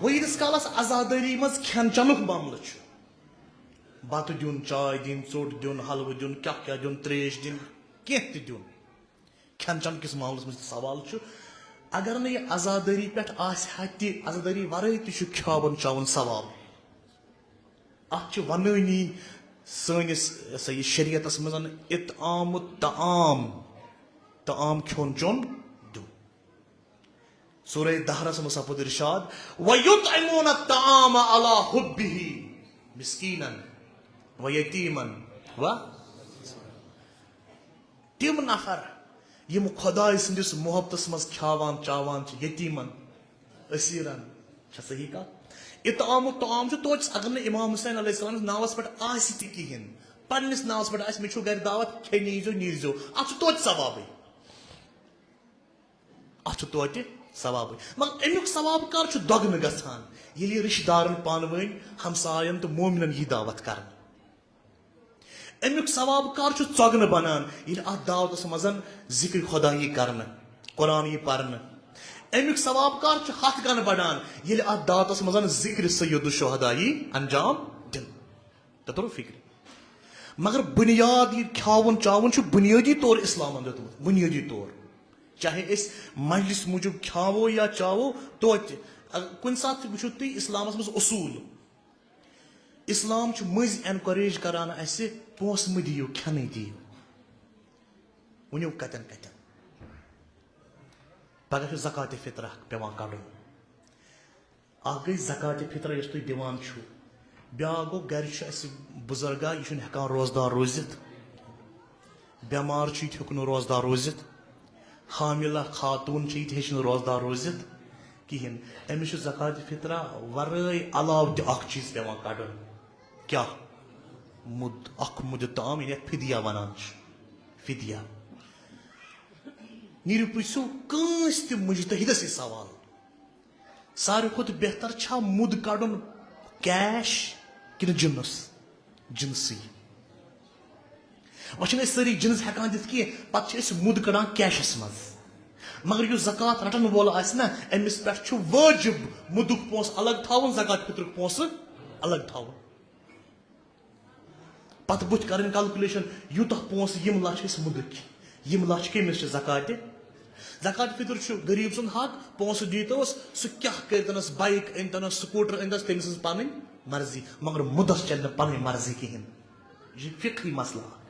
وۄنۍ ییٖتِس کالس عزادٲری منٛز کھٮ۪ن چٮ۪نُک معاملہٕ چھُ، بَتہٕ دیُن، چاے دِنۍ، ژوٚٹ دیُن، حلوٕ دیُن، کیٛاہ کیٛاہ دیُن، ترٛیش دِنۍ، کینٛہہ تہِ دیُن، کھٮ۪ن چٮ۪ن کِس معاملس منٛز تہِ سوال چھُ۔ اگر نہٕ یہِ عزادٲری پٮ۪ٹھ آسہِ ہا تہِ، عزادٲری ورٲے تہِ چھُ کھیاوُن چاوُن ثواب۔ اتھ چھِ ونٲنی سٲنِس، یہِ ہسا یہِ شریعتس منٛز اطعام الطعام، طعام کھیوٚن چیوٚن دیُن۔ سورہ دہرس منٛز سپُد ارشاد، وَيُطْعِمُونَ الطَّعَامَ عَلَىٰ حُبِّهِ مِسْكِينًا وَيَتِيمًا و تِم نفر یِم خۄداے سٕنٛدِس محبتس منٛز کھیاوان چاوان چھِ، یتیٖمن، اسیٖرن، چھا صحیح کتھ؟ اطعام الطعام چھُ توتہِ، اگر نہٕ امام حسین علیہ السلام ناوس پٮ۪ٹھ آسہِ تہِ کِہیٖنۍ، پننِس ناوس پٮ۪ٹھ آسہِ، مےٚ چھُو گرِ دعوت، کھیٚنہِ ییٖزیو، نیٖرزیو، اتھ چھُ توتہِ ثوابٕے۔ اتھ چھُ توتہِ ثوابٕے۔ مگر امیُک ثواب کر چھُ دۄگنہٕ گژھان؟ ییٚلہِ یہِ رشتہٕ دارن پانہٕ ؤنۍ، ہمساین تہٕ مومنن یی دعوت کرنہٕ۔ امیُک ثواب کر چھُ ژۄگنہٕ بنان؟ ییٚلہِ اتھ دعوتس منٛز ذکر خدا یی کرنہٕ، قرآن یی پرنہٕ۔ امیُک ثواب کر چھُ ہتھ گنہٕ بڑان؟ ییٚلہِ اتھ دعوتس منٛز ذکر سید الشہدا یی انجام دِنہٕ۔ تۄہہِ توٚرُو فِکرِ؟ مگر بُنیاد، یہِ کھیٛاوُن چاوُن چھُ بُنیٲدی طور اِسلامَن دیُتمُت، بُنیٲدی طور۔ چاہے أسۍ مجلس موٗجوٗب کھیٛاوو یا چاوو، توتہِ، اگر کُنہِ ساتہٕ تہِ وٕچھِو تُہۍ اِسلامَس منٛز اصوٗل۔ اِسلام چھُ مٔنٛزۍ encourage کران اَسہِ، پونٛسہٕ مہٕ دِیِو، کھٮ۪نٕے دِیِو۔ ؤنِو کَتٮ۪ن کَتٮ۪ن؟ پگاہ چھُ زکاتِ فطرہ پٮ۪وان کَڑُن۔ اکھ گٔے زکاتِ فطرہ یۄس تُہۍ دِوان چھِو، بیٛاکھ گوٚو گرِ چھُ اَسہِ بُزرگا، یہِ چھُنہٕ ہٮ۪کان روزدار روٗزِتھ، بٮ۪مار چھُ، یہِ تہِ ہیوٚک نہٕ روزدار روٗزِتھ، حاملہ خاتوٗن چھِ، یہِ تہِ ہیٚچہِ نہٕ روزدار روٗزِتھ کِہیٖنۍ۔ أمِس چھُ زکاتِ فطرہ ورٲے علاوٕ تہِ اکھ چیٖز پٮ۪وان کَڑُن۔ کیٛاہ؟ مُد، اکھ مُدِ طعام، یعنی یَتھ فدیہ وَنان چھِ، فدیہ۔ نیٖرِو پرٛژھِو کٲنٛسہِ تہِ مُجتہِدس یہِ سوال۔ ساروی کھۄتہٕ بہتر چھا مُد کَڑُن cash کِنہٕ جِنس؟ جِنسٕے۔ وۄنۍ چھِنہٕ أسۍ سٲری جِنس ہٮ۪کان دِتھ کینٛہہ، پتہٕ چھِ أسۍ مُد کَڑان cashس منٛز۔ مگر یُس زکوٰۃ رَٹَن وول آسہِ نہ، أمِس پٮ۪ٹھ چھُ وٲجِب مُدُک پونٛسہٕ الگ تھاوُن، زکوٰۃ فطرُک پونٛسہٕ الگ تھاوُن۔ پتہٕ بُتھِ کرٕنۍ calculation، یوٗتاہ پونٛسہٕ یِم لچھ أسۍ مُدٕکۍ، یِم لچھ کٔمِس چھِ؟ زکاتِ۔ زکاتِ فطر چھُ غریٖب سُنٛد حق، پونٛسہٕ دیٖتوس، سُہ کیٛاہ کٔرۍتنس، bike أنۍتنس، scooter أنۍتنس، تٔمۍ سٕنٛز پنٕنۍ مرضی، مگر مُدس چلہِ نہٕ پنٕنۍ مرضی کِہیٖنۍ۔ یہِ چھُ فقہی مسلہٕ اکھ۔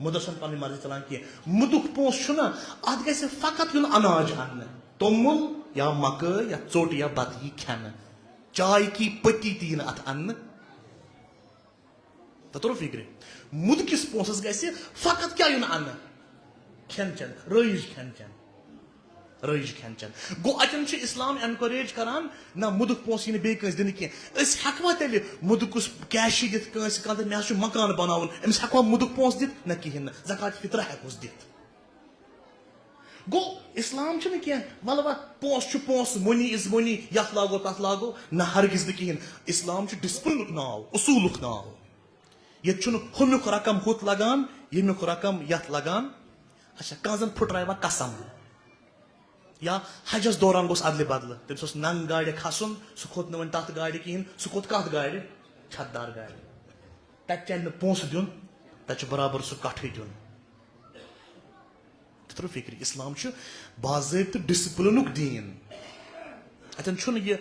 مُدس چھَنہٕ پنٕنۍ مرضی چلان کینٛہہ۔ مُدُک پونٛسہٕ چھُنہ، اتھ گژھِ فقط یُن اناج اننہٕ، توٚمُل یا مکٲے یا ژوٚٹ یا بتہٕ یی کھٮ۪نہٕ، چاے کی پٔتی تہِ یی نہٕ اتھ اننہٕ۔ تۄہہِ توٚرُو فِکرِ؟ مُدکِس پونٛسَس گژھِ فقط کیٛاہ یُن اَننہٕ؟ کھٮ۪ن چٮ۪ن، رٲیِج کھٮ۪ن چٮ۪ن۔ رٲیِج کھٮ۪ن چٮ۪ن۔ گوٚو، اَتٮ۪ن چھُ اِسلام encourage کران، نہ، مُدُک پونٛسہٕ یی نہٕ بیٚیہِ کٲنٛسہِ دِنہٕ کینٛہہ۔ أسۍ ہٮ۪کوا تیٚلہِ مُدُکُس cash دِتھ کٲنٛسہِ کانٛہہ، تہٕ مےٚ حظ چھُ مکان بناوُن، أمِس ہٮ۪کوا مُدُک پونٛسہٕ دِتھ؟ نہ، کِہیٖنۍ نہٕ۔ زکوٰۃ فطرہ ہٮ۪کوس دِتھ۔ گوٚو، اسلام چھُنہٕ کینٛہہ، وَلہٕ وَ، پونٛسہٕ چھُ پونٛسہٕ، money is money، یَتھ لاگو تَتھ لاگو، نہ، ہرگز نہٕ کِہیٖنۍ۔ اسلام چھُ discipline-ُک ناو، اصوٗلُک ناو۔ ییٚتہِ چھُنہٕ ہُمیُک رقم ہُتھ لگان، ییٚمیُک رقم یَتھ لگان۔ اچھا، کانٛہہ زَن پھٕٹرایہِ وۄنۍ قسم، یا حجس دوران گوٚژھ ادلہِ بدلہٕ، تٔمِس اوس ننٛگ گاڑِ کھسُن، سُہ کھوٚت نہٕ وۄنۍ تَتھ گاڑِ کِہیٖنۍ، سُہ کھوٚت کَتھ گاڑِ؟ چھَتھ دار گاڑِ۔ تَتہِ چَلہِ نہٕ پونٛسہٕ دیُن، تَتہِ چھُ برابر سُہ کَٹھٕے دیُن۔ تہِ ترٛٲو فِکرِ، اسلام چھُ باضٲبطہٕ discipline-ُک دیٖن۔ اَتٮ۪ن چھُنہٕ یہِ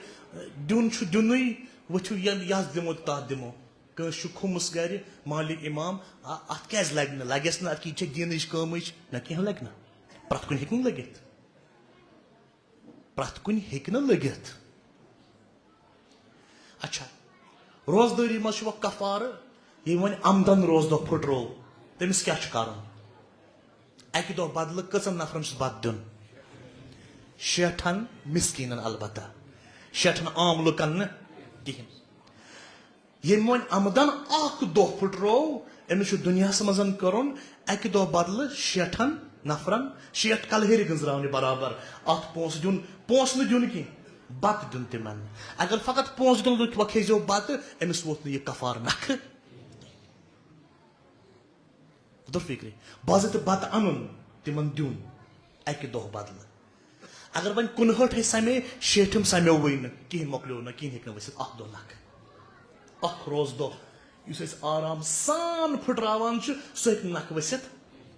دیُن چھُ دیُنُے، ؤتھِو یَن-، یَس دِمو تہٕ تَتھ دِمو۔ کٲنٛسہِ چھُ کھوٚمُس گَرِ مالِک اِمام، آ، اَتھ کیٛازِ لَگہِ نہٕ؟ لَگٮ۪س نہٕ، اَتھ کہِ یہِ چھےٚ دیٖنٕچ کٲمٕچ؟ نہ، کینٛہہ لَگہِ نہٕ۔ پرٛٮ۪تھ کُنہِ ہیٚکہِ نہٕ لٔگِتھ۔ پرٛٮ۪تھ کُنہِ ہیٚکہِ نہٕ لٔگِتھ۔ اچھا، روزدٲری منٛز چھُ وۄنۍ کفارٕ، ییٚمۍ وۄنۍ عمدن روزدۄہ پھُٹروو، تٔمِس کیٛاہ چھُ کَرُن؟ اَکہِ دۄہ بدلہٕ کٔژَن نفرَن چھُس بَتہٕ دیُن؟ شیٹھَن مِسکیٖنَن البتہ، شیٹھَن عام لُکَن نہٕ کِہیٖنۍ۔ ییٚمۍ وۄنۍ عمدن اَکھ دۄہ پھُٹروو، أمِس چھُ دُنیاہَس منٛز کَرُن اَکہِ دۄہ بدلہٕ شیٹھَن نفرَن، شیٹھ کلہیرِ گٔنٛزراونہِ برابر۔ اَتھ پونٛسہٕ دیُن، پونٛسہٕ نہٕ دیُن کینٛہہ، بَتہٕ دیُن تِمَن۔ اگر فقط پونٛسہٕ دیُن، لُکھ وۄنۍ کھیٚزیو بَتہٕ، أمِس ووت نہٕ یہِ کفارٕ نکھٕ۔ تر فِکرِ، باضٲبطہٕ بَتہٕ اَنُن، تِمَن دیُن اَکہِ دۄہ بدلہٕ۔ اگر وۄنۍ کُنہٲٹھے سَمے، شیٹھِم سَمیووٕے نہٕ، کِہیٖنۍ، مۄکلیو نہٕ، کِہیٖنۍ ہیٚکہِ نہٕ ؤسِتھ، اَکھ دۄہ نکھٕ، اَکھ روزٕ دۄہ، یُس أسۍ آرام سان پھٕٹراوان چھِ، سُہ ہیٚکہِ نہٕ نکھٕ ؤسِتھ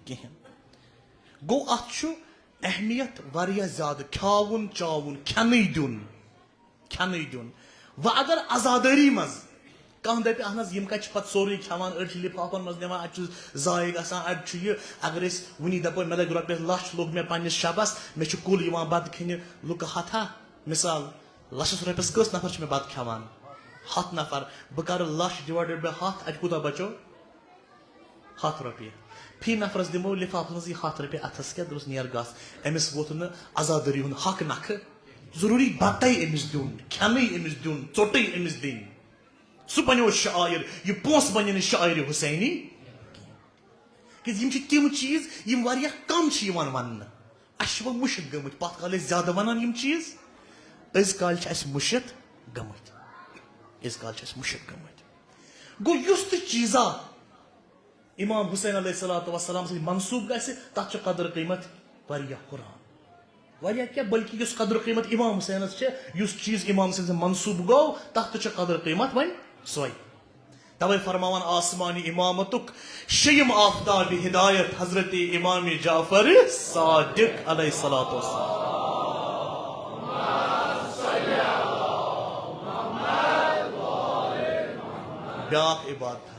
کِہیٖنۍ۔ گوٚو، اَتھ چھُ اہمیت واریاہ زیادٕ، کھیاوُن چاوُن، کھٮ۪نٕے دیُن۔ کھٮ۪نٕے دیُن۔ وۄنۍ اگر عزادٲری منٛز کانٛہہ دَپہِ، اہن حظ، یِم کَتہِ چھِ پَتہٕ سورُے کھٮ۪وان، أڑۍ چھِ لِفافَن منٛز نِوان، اَتہِ چھُ ضایع گژھان، اَڑِ چھُ یہِ، اگر أسۍ وٕنی دَپو، مےٚ لَگہِ رۄپیَس لَچھ، لوٚگ مےٚ پنٛنِس شَبَس، مےٚ چھُ کُل یِوان بَتہٕ کھیٚنہِ، لُکہٕ ہَتھا، مِثال، لَچھَس رۄپیَس کٔژ نفر چھِ مےٚ بَتہٕ کھٮ۪وان؟ ہَتھ نفر۔ بہٕ کَرٕ لَچھ divided by ہَتھ، اَتہِ کوٗتاہ بَچو؟ ہَتھ رۄپیہِ۔ فی نفرس دِمو لفافس منٛز یہِ ہَتھ رۄپیہِ اَتھس کٮ۪تھ، دوٚپُس، "نیر گژھ۔" أمِس ووت نہٕ عزادٲری ہُنٛد حق نکھٕ۔ ضروٗری بتَے أمِس دیُن، کھٮ۪نٕے أمِس دیُن، ژوٚٹٕے أمِس دِنۍ۔ سُہ بنیو شاعر، یہِ پونٛسہٕ بنہِ نہٕ شاعرِ حسینی۔ کیٛازِ یِم چھِ تِم چیٖز یِم واریاہ کم چھِ یِوان وننہٕ۔ اَسہِ چھِ وۄنۍ مٔشِتھ گٔمٕتۍ، پتھ کالہِ ٲسۍ زیادٕ ونان یِم چیٖز، أزۍ کالہِ چھِ اَسہِ مٔشِتھ گٔمٕتۍ۔ أزۍ کالہِ چھِ اَسہِ مٔشِتھ گٔمٕتۍ۔ گوٚو، یُس تہِ چیٖزا امام حسین علیہ الصلوۃ والسلام سۭتۍ منسوب گژھِ، تتھ چھِ قدر قیمت واریاہ قرآن۔ واریاہ کیٛاہ، بلکہ یُس قدر قیمت امام حسینس چھِ، یُس چیٖز امام حسین سۭتۍ منسوب گوٚو، تتھ تہِ چھِ قدر قیمت وۄنۍ سۄے۔ توے فرماوان آسمانی امامتُک شیٚیِم آفتاب ہدایت حضرت امام جعفر صادق علیہ الصلوۃ والسلام۔ بیاکھ عبادت۔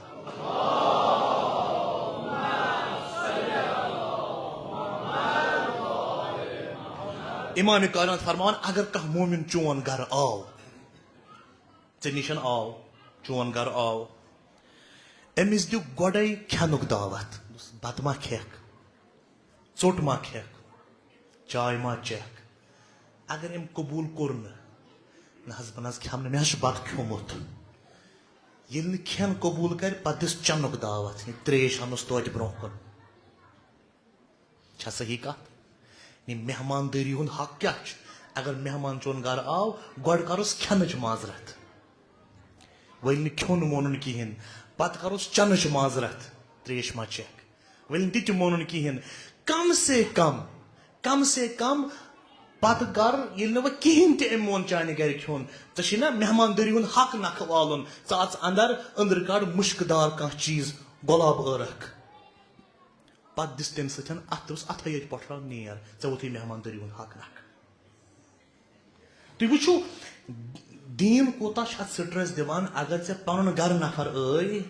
امام کائنات فرماوان، اگر کانٛہہ مومن چون گرٕ آو، ژےٚ نِش آو، چون گرٕ آو، أمِس دِ گۄڈَے کھٮ۪نُک دعوت۔ بَتہٕ ما کھٮ۪کھ؟ ژوٚٹ ما کھٮ۪کھ؟ چاے ما چٮ۪کھ؟ اگر أمۍ قبوٗل کوٚر نہٕ، "نہ حظ، بہٕ نہ حظ کھٮ۪مہٕ نہٕ، مےٚ حظ چھُ بَتہٕ کھیوٚمُت۔" ییٚلہِ نہٕ کھٮ۪ن قبوٗل کَرِ، پَتہٕ دِس چَنُک دعوت، یہِ ترٛیش اَنُس توتہِ برٛونٛہہ کُن۔ چھا صحیح کَتھ؟ یہِ مہماندٲری ہُنٛد حق کیٛاہ چھُ؟ اگر مہمان چون گَرٕ آو، گۄڈٕ کَرُس کھٮ۪نٕچ معذرت۔ وۄنۍ نہٕ کھیوٚن مونُن کِہیٖنۍ، پَتہٕ کَرُس چَنٕچ معذرت، ترٛیش ما چٮ۪کھ؟ وۄنۍ نہٕ تہِ تہِ مونُن کِہیٖنۍ۔ کم سے کم، کم سے کم پَتہٕ کَر، ییٚلہِ نہٕ وۄنۍ کِہیٖنۍ تہِ أمۍ مون چانہِ گَرِ کھیوٚن، ژےٚ چھُے نہ مہماندٲری ہُنٛد حق نَکھٕ والُن۔ ژٕ اَژ اَندَر، أنٛدرٕ کَڑ مُشکہٕ دار کانٛہہ چیٖز، گۄلاب عٲرَکھ۔ پتہٕ دِژ تٔمۍ سۭتۍ اَتھ، دوٚپُس، "اَتھَے یٲتۍ پۄٹھراو، نیر، ژےٚ ووتُے مہماندٲری ہُنٛد حق نکھٕ۔" تُہۍ وٕچھِو، دیٖن کوٗتاہ چھُ اَتھ stress دِوان۔ اگر ژےٚ پَنُن گَرٕ نفر ٲے،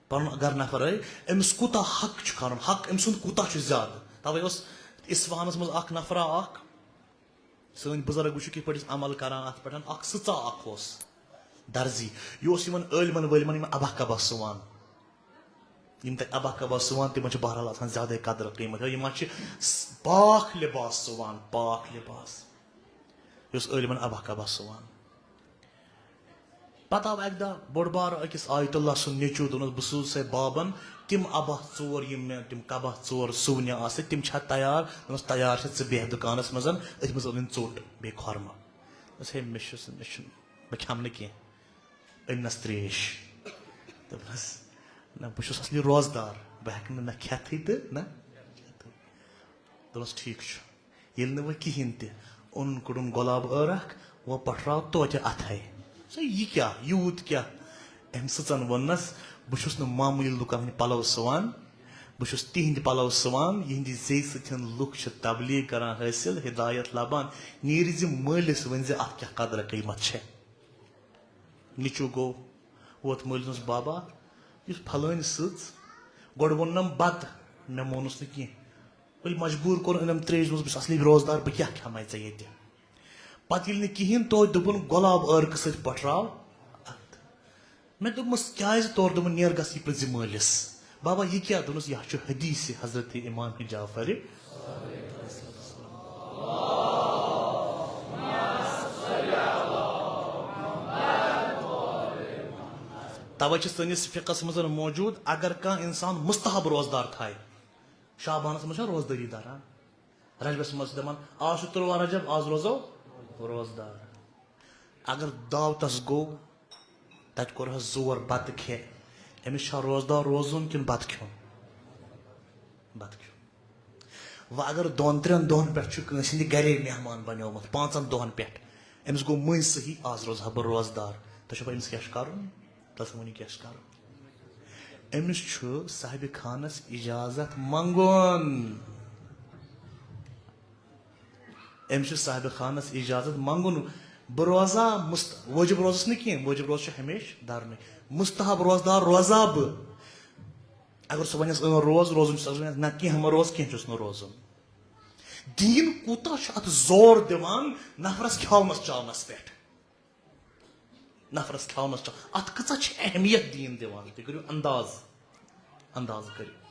پَنُن گَرٕ نفر ٲے، أمِس کوٗتاہ حق چھُ کَرُن، حق أمۍ سُنٛد کوٗتاہ چھُ زیادٕ۔ تَوَے اوس اِصفہانَس منٛز اَکھ نفرا اَکھ، سٲنۍ بُزرگ وٕچھِو کِتھ پٲٹھۍ ٲسۍ عمل کران اَتھ پٮ۪ٹھ۔ اَکھ سٕژا اَکھ اوس، درزی، یہِ اوس یِمن عٲلمن وٲلمن یِمن ابہ کبہ سُوان۔ یِم تَتہِ ابہ کبہ سُوان، تِمن چھِ بہرحال آسان زیادَے قدر قۭمتھ۔ یِم ما چھِ س-، پاک لباس سُوان، پاک لباس۔ یہِ اوس عٲلمن ابہ کبہ سُوان۔ پتہٕ آو اکہِ دۄہ بوٚڑ بارٕ أکِس آیت اللہ سُنٛد نیٚچوٗ، دوٚپنَس، "بہٕ سوزٕ سَے بابن تِم عباہ ژور، یِم مےٚ تِم قباہ ژور سُوٕنہِ آسہٕ، تِم چھا تیار؟" دوٚپنَس، "تیار چھِ، ژٕ بیٚہہ دُکانَس منٛز، أتھۍ منٛز أنِن ژوٚٹ بیٚیہِ خۄرمہٕ۔" دوٚپنَس، "ہے، مےٚ چھُس، مےٚ چھُنہٕ، بہٕ کھٮ۪مہٕ نہٕ کینٛہہ، أنۍ نَس ترٛیش۔" دوٚپنَس، "نہ، بہٕ چھُس اَصلی روزدار، بہٕ ہٮ۪کہٕ نہٕ نہ کھٮ۪تھٕے تہٕ نہ۔" دوٚپنَس، "ٹھیٖک چھُ۔" ییٚلہِ نہٕ وۄنۍ کِہیٖنۍ تہِ، اوٚنُن کوٚڑُن گۄلاب عٲرَکھ، وۄنۍ پٹھراو توتہِ اَتھَے۔ سا یہِ کیٛاہ، یوٗت کیٛاہ؟ أمۍ سٕژَن ووٚننَس، "بہٕ چھُس نہٕ معموٗلی لُکَن ہٕنٛدۍ پَلَو سُوان، بہٕ چھُس تِہِنٛدۍ پَلَو سُوان، یِہِنٛدِ زیٚیہِ سۭتۍ لُکھ چھِ تبلیغ کَران حٲصِل، ہدایت لَبان، نیٖرِزِ مٲلِس ؤنۍزِ اَتھ کیٛاہ قدرٕ قۭمَتھ چھےٚ۔" نیٚچوٗ گوٚو، ووت مٲلِس ووٚنُس، "بابا، یُس پھلٲنۍ سٕژ، گۄڈٕ ووٚننَم بَتہٕ، مےٚ مونُس نہٕ کینٛہہ۔" ییٚلہِ مجبوٗر کوٚر، أنِم ترٛیش، دوٚپُس، "بہٕ چھُس اَصلی روزدار، بہٕ کیٛاہ کھٮ۪مَے ژےٚ ییٚتہِ؟" پَتہٕ ییٚلہِ نہٕ کِہیٖنۍ توتہِ دوٚپُن، "گۄلاب عٲرقہٕ سۭتۍ پٹھراو اَتھ۔" مےٚ دوٚپمَس، "کیٛازِ؟" تورٕ دوٚپُن، "نیر گژھ یہِ پرٛژھ زِ مٲلِس۔" بابا، یہِ کیٛاہ؟ دوٚپنَس، "یہِ ہا چھُ حدیث حضرت امام جعفر۔" توے چھِ سٲنِس فقہس منٛز موجود، اگر کانٛہہ انسان مستحب روزدار تھایہِ، شعبانس منٛز چھا روزدٲری دار، ہاں؟ رجبس منٛز چھِ دپان، "آز چھُ تُرٛواہ رجب، آز روزو روزدار۔" اگر دعوتس گوٚو، تتہِ کوٚرہس زور، بتہٕ کھے، أمِس چھا روزدار روزُن کِنہٕ بتہٕ کھیوٚن؟ بتہٕ کھیوٚن۔ وۄنۍ اگر دۄن ترٛٮ۪ن دۄہن پٮ۪ٹھ چھُ کٲنٛسہِ ہٕنٛدِ گرے مہمان بنیومُت، پانٛژن دۄہن پٮ۪ٹھ، أمِس گوٚو مٔنٛزۍ صحیح، "آز روزٕ ہا بہٕ روزدار"، تُہۍ چھِو پَے أمِس کیٛاہ چھُ کَرُن؟ تَس ؤنِو کیٛاہ چھُ کَرُن۔ أمِس چھُ صاحبِ خانَس اِجازت منٛگُن۔ أمِس چھُ صاحبِ خانَس اِجازت منٛگُن۔ بہٕ روزا مُست-، وٲجِب روزَس نہٕ کینٛہہ، وٲجِب روزٕ چھُ ہمیشہِ دَرنٕے۔ مُستحب روزدار روزا بہٕ؟ اگر سُہ وَنٮ۪س، "اۭں، روز"، روزُن چھُس، اگر سُہ وَنٮ۪س، "نہ، کینٛہہ مہ روز، کینٛہہ چھُس نہٕ روزُن۔" دیٖن کوٗتاہ چھُ اَتھ زور دِوان نفرَس کھیاونَس چاونَس پٮ۪ٹھ۔ نفرَس کھیاونَس چاو-، اَتھ کۭژاہ چھِ اہمیت دیٖن دِوان، تُہۍ کٔرِو انداز، انداز کٔرِو۔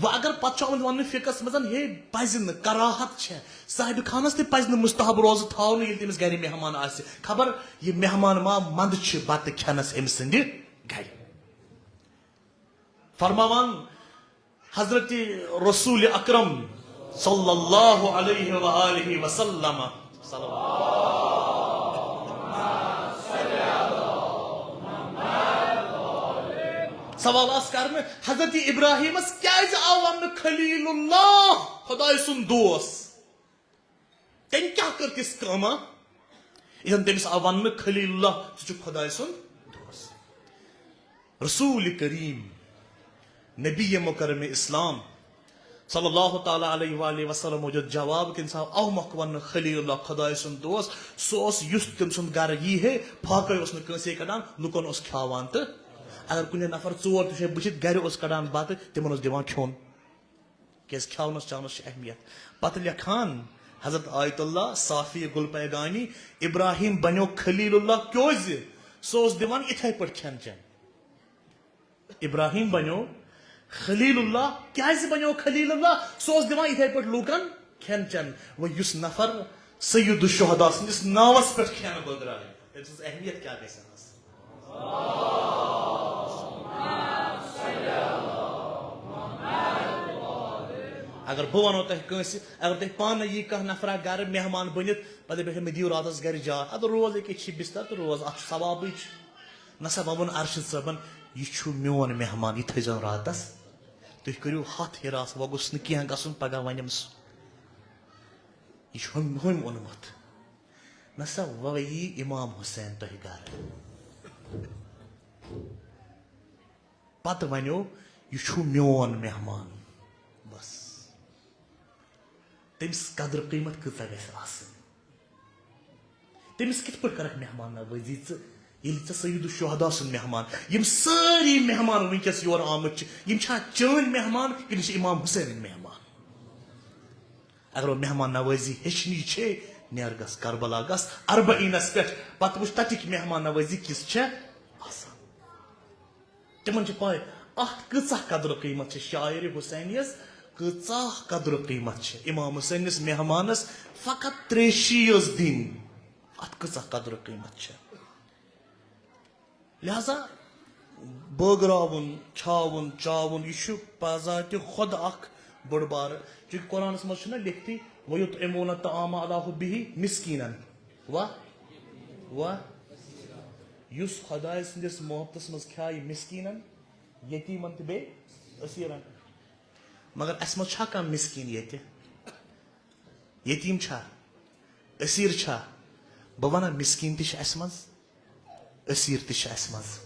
وۄنۍ اگر پَتہٕ چھُ آمُت وَننہٕ فقہَس منٛز، ہے، پَزِ نہٕ، کراہت چھےٚ، صاحبِ خانَس تہِ پَزِ نہٕ مُستحب روزٕ تھاوُن، ییٚلہِ تٔمِس گرِ مہمان آسہِ۔ خبر یہِ مہمان ما منٛدٕ چھِ بَتہٕ کھٮ۪نَس أمۍ سٕنٛدِ گرِ۔ فرماوان حضرت رسول اکرم صلی اللہ علیہ وآلہ وسلم۔ سوال آس کرنہٕ، حضرت ابراہیمس کیازِ آو وننہٕ خلیل اللہ، خداے سُنٛد دوست؟ تٔمۍ کیٛاہ کٔر تِژھ کٲمہ؟ یہِ زن تٔمِس آو وننہٕ، "خلیل اللہ، ژٕ چھُکھ خداے سُنٛد دوست۔" رسول کریم، نبی مکرم اسلام صلی اللہ تعالیٰ علیہ وآلہ وسلم دیُت جواب، کٔمِس آو اَوٕ مۄکھٕ وننہٕ خلیل اللہ، خداے سُنٛد دوست۔ سُہ اوس، یُس تٔمۍ سُنٛد گرٕ یی ہے، فاقے اوس نہٕ کٲنٛسے کڑان، لُکن اوس کھیاوان۔ تہٕ اگر کُنہِ نفر ژور تہِ چھِ بٕچھِتھ گرِ اوس کڑان بتہٕ، تِمن اوس دِوان کھیوٚن۔ کیازِ کھیاونس چاونس چھِ اہمیت۔ پتہٕ لیکھان حضرت آیت اللہ صافی گل پیغامی، ابراہیم بنیو خلیل اللہ کیازِ؟ سُہ اوس دِوان اِتھے پٲٹھۍ کھٮ۪ن چٮ۪ن۔ ابراہیم بنیو خلیل اللہ کیازِ؟ بنیو خلیل اللہ، سُہ اوس دِوان اِتھے پٲٹھۍ لوٗکن کھٮ۪ن چٮ۪ن۔ وۄنۍ یُس نفر سید الشہداء سٕنٛدِس ناوس پٮ۪ٹھ کھٮ۪ن بٲگراوِ، تٔمۍ سٕنٛز اہمیت کیٛاہ گژھِ آسٕنۍ؟ اگر بہٕ ونو تۄہہِ کٲنٛسہِ، اگر تۄہہِ پانہٕ یی کانٛہہ نفرا گرٕ مہمان بٔنِتھ، پتہٕ دپہِ، "مےٚ دِیِو راتس گرِ جاے"، ادٕ روز أکِس چھِ بستر تہٕ روز، اتھ چھُ ثوابٕے چھُ۔ نسا وۄنۍ ووٚن ارشد صٲبن، "یہِ چھُ میون مہمان، یہِ تھٲیزیون راتس، تُہۍ کٔرِو ہتھ حراس، وۄنۍ گوٚژھ نہٕ کینٛہہ گژھُن، پگاہ ونٮ۪م سُہ، یہِ چھُ ہُمۍ، ہُمۍ اوٚنمُت۔" نسا وۄنۍ یی امام حسین تۄہہِ گرٕ۔ پتہٕ ونیو، "یہِ چھُ میون مہمان۔" بس۔ تٔمِس قدر قۭمت کۭژاہ گژھِ آسٕنۍ؟ تٔمِس کِتھ پٲٹھۍ کرکھ مہمان نوٲزی ژٕ، ییٚلہِ ژٕ سید الشہداء سُنٛد مہمان؟ یِم سٲری مہمان وٕنکیٚس یور آمٕتۍ چھِ، یِم چھا چٲنۍ مہمان کِنہٕ چھِ امام حسینٕنۍ مہمان؟ اگر وۄنۍ مہمان نوٲزی ہیٚچھنی چھے، نیر گژھ کربلا، گژھ اربعینس پٮ۪ٹھ، پتہٕ وٕچھ تتِکۍ مہمان نوٲزی کِژھ چھےٚ آسان۔ تِمن چھِ پاے اتھ کۭژاہ قدر و قۭمت چھِ شاعر حسینیس، کۭژاہ قدر و قۭمت چھِ امام حسینس مہمانس فقط تریشی یٲژ دِنۍ، اتھ کۭژاہ قدر و قۭمت چھِ۔ لہذا بٲگراوُن، کھیاوُن، چاوُن، یہِ چھُ بذاتِ خۄد اکھ بٔڑ بارٕ۔ چونکہ قرآنس منٛز چھُنہ لیکھتٕے، "وَيُطْعِمُونَ الطَّعَامَ عَلَىٰ حُبِّهِ مِسْكِينًا و و"۔ یُس خۄداے سٕنٛدِس محبتس منٛز کھیایہِ مِسکیٖنن، یتیٖمن تہٕ بیٚیہِ أسیٖرن۔ مگر اسہِ منٛز چھا کانٛہہ مِسکیٖن ییٚتہِ؟ یتیٖم چھا؟ أسیٖر چھا؟ بہٕ ونہٕ، مِسکیٖن تہِ چھِ اسہِ منٛز، أسیٖر تہِ چھِ اسہِ منٛز۔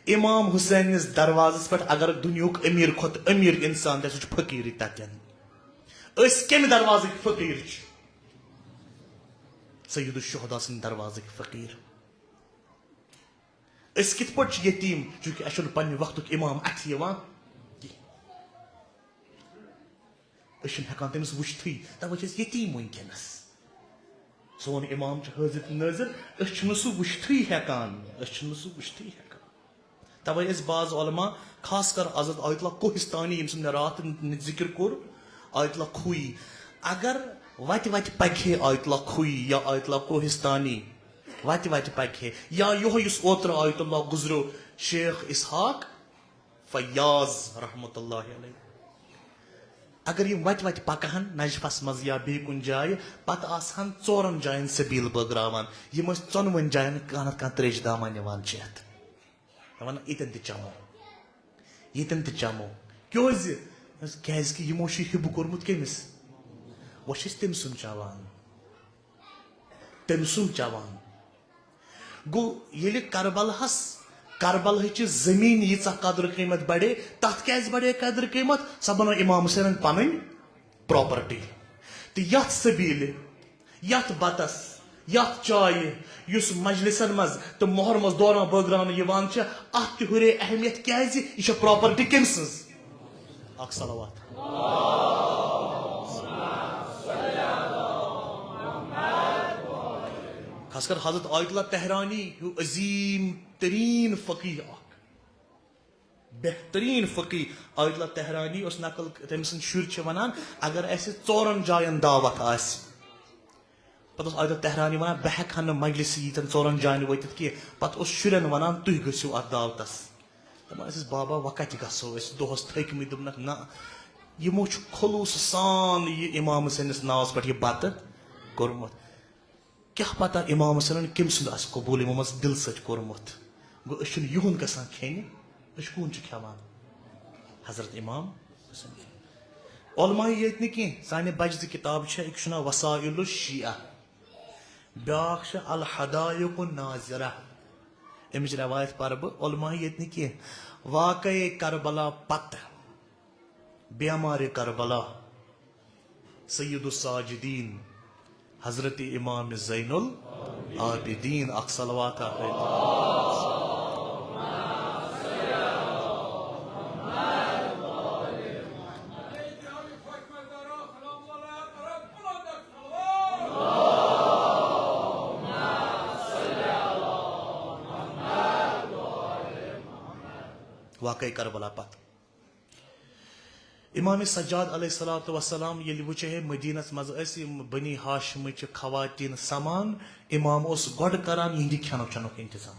امام حسینس دروازس پٮ۪ٹھ اگر دُنیہُک أمیٖر کھۄتہٕ أمیٖر انسان تہِ آسہِ، سُہ چھُ فقیٖرٕے تتٮ۪ن۔ أسۍ کمہِ دروازٕکۍ فقیٖر چھِ؟ سید الشہداء سٕنٛدِ دروازٕکۍ فقیٖر۔ أسۍ کِتھ پٲٹھۍ چھِ یتیٖم؟ چونکہ اَسہِ چھُنہٕ پننہِ وقتُک امام اَتھِ یِوان کینٛہہ۔ أسۍ چھِنہٕ ہٮ۪کان تٔمِس وٕچھتھٕے، تَوَے چھِ أسۍ یتیٖم وٕنکیٚنَس۔ سون امام چھُ حٲضِر تہٕ نٲظِر، أسۍ چھِنہٕ سُہ وٕچھتھٕے ہٮ۪کان، أسۍ چھِنہٕ سُہ وٕچھتھٕے ہٮ۪کان۔ تَوَے ٲسۍ بعض علماء، خاص کر حضرت آیت اللہ کوہستانی، ییٚمۍ سُنٛد مےٚ راتھ نِ-، ذِکِر کوٚر، آیت اللہ کھویی، اگر وَتہِ وَتہِ پَکہِ ہے آیت اللہ کھویی یا آیت اللہ کوہستانی، وَتہِ وَتہِ پَکہِ ہے، یا یِہوٚے یُس اوترٕ آیت اللہ گُزریو، شیخ اسحاق فیاض رحمتہ اللہ علیہ۔ اگر یِم وَتہِ وَتہِ پَکہٕ ہَن نجفَس منٛز یا بیٚیہِ کُنہِ جایہِ، پَتہٕ آسہٕ ہَن ژورَن جایَن سبیٖل بٲگراوان۔ یِم ٲسۍ ژۄنوَن جایَن کانٛہہ نَتہٕ کانٛہہ ترٛیشہِ دامہ نِوان چٮ۪تھ۔ دَپان، "ییٚتٮ۪ن تہِ چَمو، ییٚتٮ۪ن تہِ چَمو۔" کیٛازِ؟ کیٛازِ کہِ یِمو چھُ حِب کوٚرمُت کٔمِس؟ وۄنۍ چھِ أسۍ تٔمۍ سُنٛد چٮ۪وان۔ تٔمۍ سُنٛد چٮ۪وان۔ گوٚو، ییٚلہِ کربلہس، کربلہٕچہِ زٔمیٖن ییٖژاہ قدر قۭمت بڑے، تتھ کیٛازِ بڑے قدر قۭمت؟ سۄ بنٲو امام حسینن پنٕنۍ پراپرٹی۔ تہٕ یتھ سبیلہِ، یتھ بتس، یتھ چایہِ، یُس مجلسن منٛز تہٕ محرمس دوران بٲگراونہٕ یِوان چھِ، اتھ تہِ ہُرے اہمیت۔ کیٛازِ؟ یہِ چھےٚ پراپرٹی کٔمۍ سٕنٛز؟ اکھ صلوات۔ خاص کر حضرت آیت اللہ تہرانی ہیو عظیم ترین فقیہ اکھ، بہترین فقیہ۔ آیت اللہ تہرانی اوس نقل، تٔمۍ سٕنٛدۍ شُرۍ چھِ ونان، اگر اسہِ ژورن جاین دعوت آسہِ، پتہٕ اوس آیت اللہ تہرانی ونان، بہٕ ہیٚکہٕ ہا نہٕ مجلسہِ ییٖتٮ۪ن ژورن جاین وٲتِتھ کینٛہہ۔ پتہٕ اوس شُرٮ۪ن ونان، تُہۍ گٔژھِو اتھ دعوتس۔ دپان ٲسِس، بابا، وۄنۍ کتہِ گژھو؟ أسۍ چھِ دۄہس تھٔکۍ مٕتۍ۔ دوٚپنکھ، نہ، یِمو چھُ خلوص سان یہِ امام حسینس ناوس پٮ۪ٹھ یہِ بتہٕ کوٚرمُت۔ کیٛاہ پتہ امام حسینن کٔمۍ سُنٛد آسہِ قبول یِمو منٛز دِل سۭتۍ کوٚرمُت۔ گوٚو، أسۍ چھِنہٕ یِہُنٛد گژھان کھیٚنہِ، أسۍ کون چھِ کھٮ۪وان؟ حضرت امام حسین۔ علماء ییٚتہِ نہٕ کینٛہہ، سانہِ بجہِ زٕ کِتاب چھےٚ، أکِس چھُ ناو وسائل الشیعہ، بیٛاکھ چھِ الحدائق الناظرہ۔ اَمِچ روایت پرٕ بہٕ، علماء ییٚتہِ نہٕ کینٛہہ۔ واقعے کربلا پتہٕ، بیمارِ کربلا، سید الساجدین حضرت امام زین العابدین، اکھ صلوات اکھ۔ واقعے کربلا پتہٕ امام سجاد علیہ الصلوۃ والسلام ییٚلہِ وٕچھِ ہے مدینس منٛز ٲسۍ یِم بنی ہاشمٕچہِ خواتین سمان، امام اوس گۄڈٕ کران یِہنٛدِ کھٮ۪نُک چٮ۪نُک انتظام۔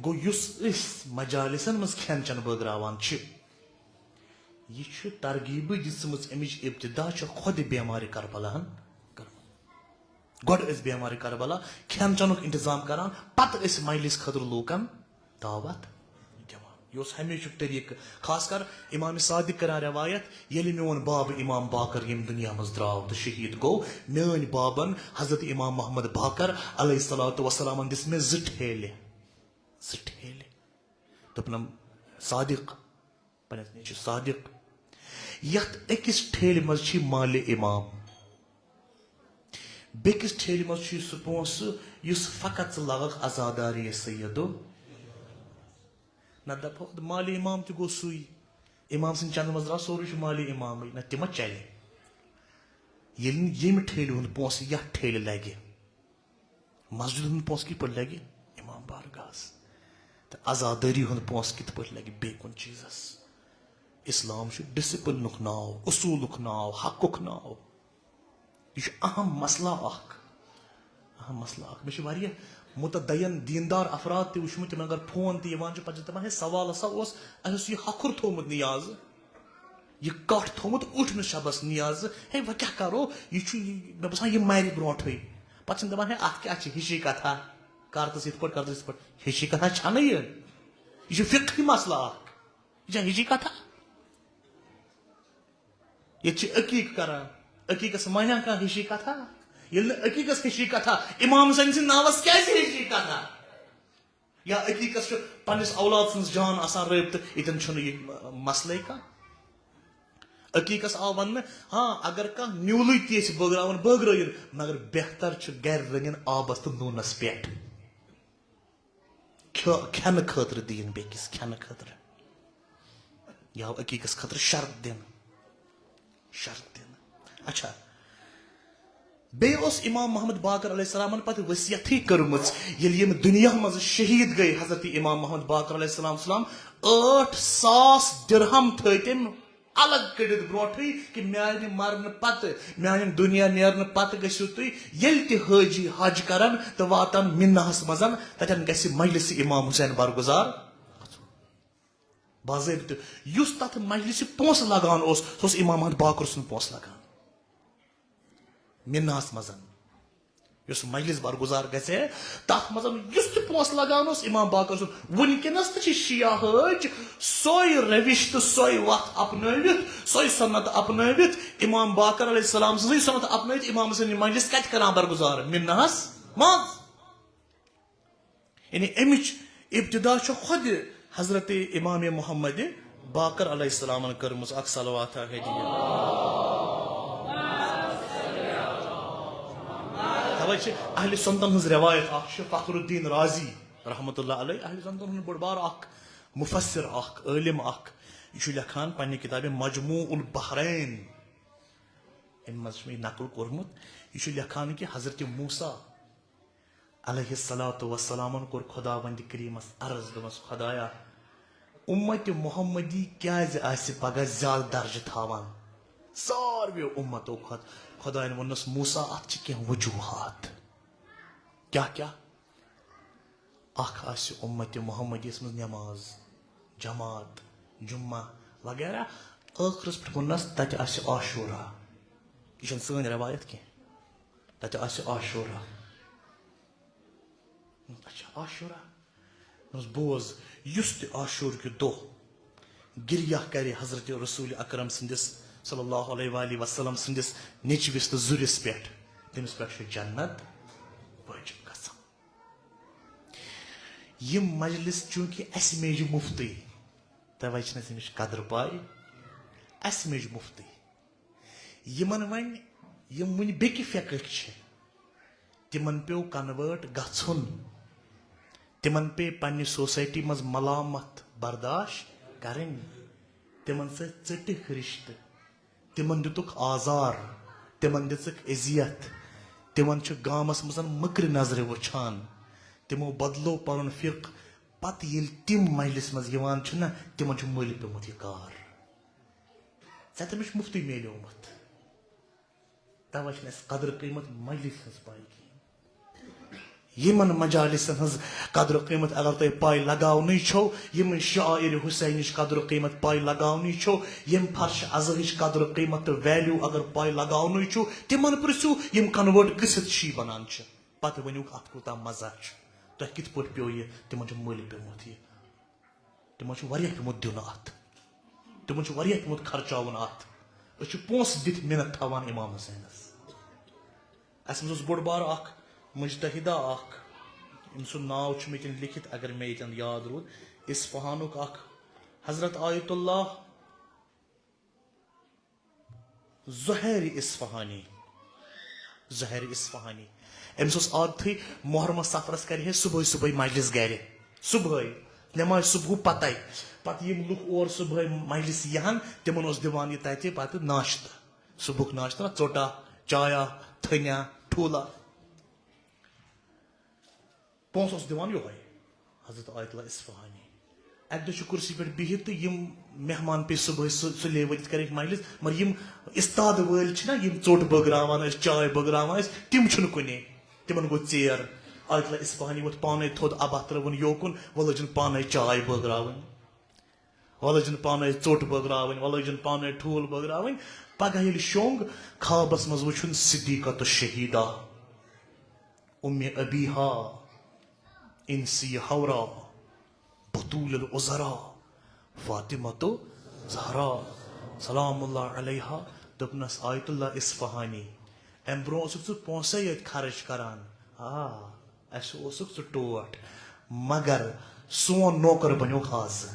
گوٚو، یُس أسۍ مجالسن منٛز کھٮ۪ن چٮ۪ن بٲگراوان چھِ، یہِ چھُ ترغیبٕے دِژمٕژ، اَمِچ ابتدا چھِ خۄدِ بیمارِ کربلاہن کٔرمٕژ۔ گۄڈٕ ٲسۍ بیمارِ کربلا کھٮ۪ن چٮ۪نُک انتظام کران، پتہٕ ٲسۍ مجلس خٲطرٕ لوٗکن دعوت دِوان۔ یہِ اوس ہمیشُک طریٖقہٕ۔ خاص کر امام صادق کران روایت، ییٚلہِ میون باب امام باقر ییٚمہِ دُنیا منٛز درٛاو تہٕ شہیٖد گوٚو، میٲنۍ بابن حضرت امام محمد باقر علیہ الصلوۃ والسلامن دِژ مےٚ زٕ ٹھیلہِ، زٕ ٹھیلہِ۔ دوٚپنم، صادق، پننِس نیٚچوِس صادق، یتھ أکِس ٹھیلہِ منٛز چھِ مالِ امام، بیٚکِس ٹھیلہِ منٛز چھُے سُہ پونٛسہٕ یُس فقط ژٕ لاگکھ عزاداری سیدو۔ نہ دپہو، مالِ امام تہِ گوٚو سُے۔ امام سٕنٛدِ چندٕ منٛز درٛاو سورُے چھُ مالِ امامٕے۔ نہ، تہِ ما چلہِ؟ ییٚلہِ نہٕ ییٚمہِ ٹھیلہِ ہُنٛد پونٛسہٕ یتھ ٹھیلہِ لگہِ، مسجد ہُنٛد پونٛسہٕ کِتھ پٲٹھۍ لگہِ امام بارگاہس؟ تہٕ عزادٲری ہُنٛد پونٛسہٕ کِتھ پٲٹھۍ لگہِ بیٚیہِ کُنہِ چیٖزس؟ اسلام چھُ ڈسپلنُک ناو، اصوٗلُک ناو، حقُک ناو۔ یہِ چھُ اہم مسئلہ اکھ، اہم مسئلہ اکھ۔ مےٚ چھِ واریاہ متدین دیندار افراد تہِ وٕچھمُت، تِمن اگر فون تہِ یِوان چھُ، پتہٕ چھِ دپان، "ہے، سوال ہسا اوس، اَسہِ اوس یہِ ہکھُر تھوٚومُت نیازٕ، یہِ کٹھ تھوٚومُت، اُٹھ نہٕ شبس نیازٕ، ہے، وۄنۍ کیٛاہ کرو؟ یہِ چھُ، یہِ، مےٚ باسان، یہِ مرِ برونٛٹھٕے۔" پتہٕ چھِم دپان، "ہے، اتھ کیٛاہ چھِ؟ ہِشی کتھا، کر تہٕ یِتھ پٲٹھۍ، کر تہٕ یِتھ پٲٹھۍ۔" ہِشی کتھا چھنہٕ یہِ، یہِ چھُ فقہی مسلہٕ اکھ، یہِ چھا ہِشی کتھا؟ ییٚتہِ چھِ عقیٖقہٕ کران، عقیٖقس مانیٛا کانٛہہ ہِشی کتھا؟ ییٚلہِ نہٕ عقیٖقس ہِشی کتھا، امام حسین سٕنٛدِ ناوس کیٛازِ ہِشی کتھا؟ یا عقیٖقس چھُ پننِس اولاد سٕنٛز جان آسان رٲبطہٕ، ییٚتٮ۪ن چھُنہٕ یہِ مسلے کانٛہہ۔ عقیٖقس آو وننہٕ، ہاں، اگر کانٛہہ نیوٗلٕے تہِ یژھِ بٲگراوُن، بٲگرٲیِن، مگر بہتر چھُ گرِ رٔنِن آبس تہٕ نوٗنس پٮ۪ٹھ۔ کھیو-، کھٮ۪نہٕ خٲطرٕ دِیِن بیٚکِس، کھٮ۪نہٕ خٲطرٕ۔ یہِ آو عقیٖقس خٲطرٕ شرط دِنہٕ۔ شرط دِنہٕ۔ اچھا۔ بیٚیہِ اوس امام محمد باقر علیہ السلامن پتہٕ وصیتٕے کٔرمٕژ، ییٚلہِ یِم دُنیا منٛز شہیٖد گٔے، حضرت امام محمد باقر علیہ السلام سلام، ٲٹھ ساس درہم تھٲے تٔمۍ الگ کٔڑِتھ برونٛٹھٕے، کہِ میانہِ مرنہٕ پتہٕ، میانہِ دُنیا نیرنہٕ پتہٕ گٔژھِو تُہۍ ییٚلہِ تہِ حٲجی حج کرن تہٕ واتن مِناہس منٛز، تتٮ۪ن گژھِ مجلس امام حسین برگزار۔ باضٲبطہٕ یُس تتھ مجلسہِ پونٛسہٕ لگان اوس، سُہ اوس امام محمد باقر سُنٛد پونٛسہٕ لگان۔ مِناہس منٛز یُس مجلس برگزار گژھِ ہے، تتھ منٛز یُس تہِ پونٛسہٕ لگان اوس، امام باقر سُنٛد۔ وُنکیٚنس تہِ چھِ شیعہ حٲج سۄے روش تہٕ سۄے وتھ اپنٲوِتھ، سۄے سنت اپنٲوِتھ، امام باقر علیہ السلام سٕنٛزٕے سنت اپنٲوِتھ، امام سٕنٛز مجلس کتہِ کران برگزار؟ مِناہس منٛز۔ یعنی امِچ ابتدا چھِ خود حضرت امام محمد باقر علیہ السلامن کٔرمٕژ۔ اکھ صلوات ہدیہ۔ توے چھِ اہل سنتن ہٕنٛز روایت اکھ چھِ فخر الدین رازی رحمت اللہ علیہ، اہل سنتن ہُنٛد بوٚڑ بار اکھ مفسر، اکھ عٲلم، اکھ، یہِ چھُ لیکھان پننہِ کتابہِ مجموع البحرین، امہِ منٛز چھُ مےٚ یہِ نقل کوٚرمُت، یہِ چھُ لیکھان کہِ حضرت موسیٰ علیہ الصلوۃ والسلامن کوٚر خداوند کریمس عرض، دوٚپمس، "خدایا، امت محمدی کیازِ آسہِ پگاہ زیادٕ درجہٕ تھاوان ساروِیو امتو کھۄتہٕ؟" خداین ووٚننس، "موسیٰ، اتھ چھِ کینٛہہ وجوہات۔" کیٛاہ کیٛاہ؟ اکھ آسہِ امت محمدیس منٛز نماز، جماعت، جمعہ وغیرہ۔ ٲخرس پٮ۪ٹھ ووٚننس، تتہِ آسہِ عاشورہ۔ یہِ چھنہٕ سٲنۍ روایت کینٛہہ۔ تتہِ آسہِ عاشورہ۔ اچھا، عاشورہ۔ دوٚپمس، بوز، یُس تہِ عاشور کہِ دۄہ گریہ کرِ حضرت رسول اکرم سٕنٛدِس صلی اللہ علیہ وآلہ وسلم سٕنٛدِس نیٚچوِس تہٕ زُرِس پٮ۪ٹھ، تٔمِس پٮ۪ٹھ چھُ جنت وٲجِب گژھان۔ یِم مجلس چوٗنٛکہِ اَسہِ میجہِ مُفتٕے، توے چھِنہٕ اَسہِ اَمِچ قدر پاے۔ اَسہِ میجہِ مُفتٕے۔ یِمن وۄنۍ، یِم وٕنہِ بیٚکہِ فقہٕکۍ چھِ، تِمن پیوٚو convert گژھُن۔ تِمن پیٚیہِ پننہِ society منٛز ملامت برداشت کرٕنۍ۔ تِمن سۭتۍ ژٔٹِکھ رشتہٕ، تِمن دِتُکھ آزار، تِمن دِژٕکھ اذیت، تِمن چھُ گامس منٛز مٔکرِ نظرِ وٕچھان۔ تِمو بدلو پنُن فقہ۔ پتہٕ ییٚلہِ تِم مجلس منٛز یِوان چھِنہ، تِمن چھُ مٔلۍ پیوٚمُت یہِ کار۔ ژےٚ تٔمِس چھُ مُفتٕے میلیومُت۔ توے چھنہٕ اَسہِ قدر قۭمت مجلس ہٕنٛز پاے کِہیٖنۍ۔ یِمن مجالسن ہٕنٛز قدر قۭمت اگر تۄہہِ پاے لگاونٕے چھو، یِمن شعائر حسینٕچ قدر قۭمت پاے لگاونٕے چھو، یِم فرش ازہٕچ قدر قۭمت تہٕ value اگر پاے لگاونٕے چھو، تِمن پرژھِو، یِم convert گٔژھِتھ شی بنان چھِ۔ پتہٕ ؤنِو، اتھ کوٗتاہ مزٕ چھُ، تۄہہِ کِتھ پٲٹھۍ پیوٚو یہِ؟ تِمن چھُ مٔلۍ پیوٚمُت یہِ۔ تِمن چھُ واریاہ پیوٚمُت دیُن اتھ۔ تِمن چھُ واریاہ پیوٚمُت خرچاوُن اتھ۔ أسۍ چھِ پونٛسہٕ دِتھ مِنت تھاوان امام حسینس۔ اسہِ منٛز اوس بوٚڑ بار اکھ مجتہدہ اکھ، أمۍ سُنٛد ناو چھُ مےٚ ییٚتٮ۪ن لیکھِتھ، اگر مےٚ ییٚتٮ۪ن یاد روٗد، اصفہانُک اکھ حضرت آیت اللہ زہیر اصفہانی۔ زہیر اصفہانی۔ أمِس اوس عادتھٕے محرم سفرس کرِ ہے صبحٲے صبحٲے مجلس گرِ۔ صبحٲے۔ نماز صبحُ پتے۔ پتہٕ یِم لُکھ اور صبحٲے مجلس یِہن، تِمن اوس دِوان یہِ تتہِ پتہٕ ناشتہٕ۔ صبحُک ناشتہٕ، ژوٚٹا، چایا، تھٔنیا، ٹھوٗلا۔ پونٛسہٕ اوس دِوان یِہوٚے، حضرت آیت اللہ اصفہانی۔ اَکہِ دۄہ چھُ کُرسی پٮ۪ٹھ بِہِتھ تہٕ یِم مہمان پیٚیہِ صُبحٲے سُہ، سُلے ؤتھِتھ کَرٕنۍ مجلس، مگر یِم اِستاد وٲلۍ چھِنہ، یِم ژوٚٹ بٲگراوان ٲسۍ، چاے بٲگراوان ٲسۍ، تِم چھِنہٕ کُنے۔ تِمن گوٚو ژیر۔ آیت اللہ اصفہانی ووٚتھ پانے تھوٚد، ابہ ترٲوٕن یوکُن، وۄنۍ لٲجِن پانے چاے بٲگراوٕنۍ، وۄنۍ لٲجِن پانے ژوٚٹ بٲگراوٕنۍ، وۄنۍ لٲجِن پانے ٹھوٗل بٲگراوٕنۍ۔ پگاہ ییٚلہِ شۄنٛگ، خوابس منٛز وٕچھُن صدیقہ تہٕ شہیدہ، ام ابیہا، انسی حورا، بتول العذرا، فاطمہ تو زہرا، سلام اللہ علیہا۔ دوٚپنس، آیت اللہ اصفہانی، امہِ برونٛہہ اوسُکھ ژٕ پونٛسے یٲتۍ خرٕچ کران۔ آ، اسہِ اوسُکھ ژٕ ٹوٹھ، مگر سون نوکر بنیوکھ آز۔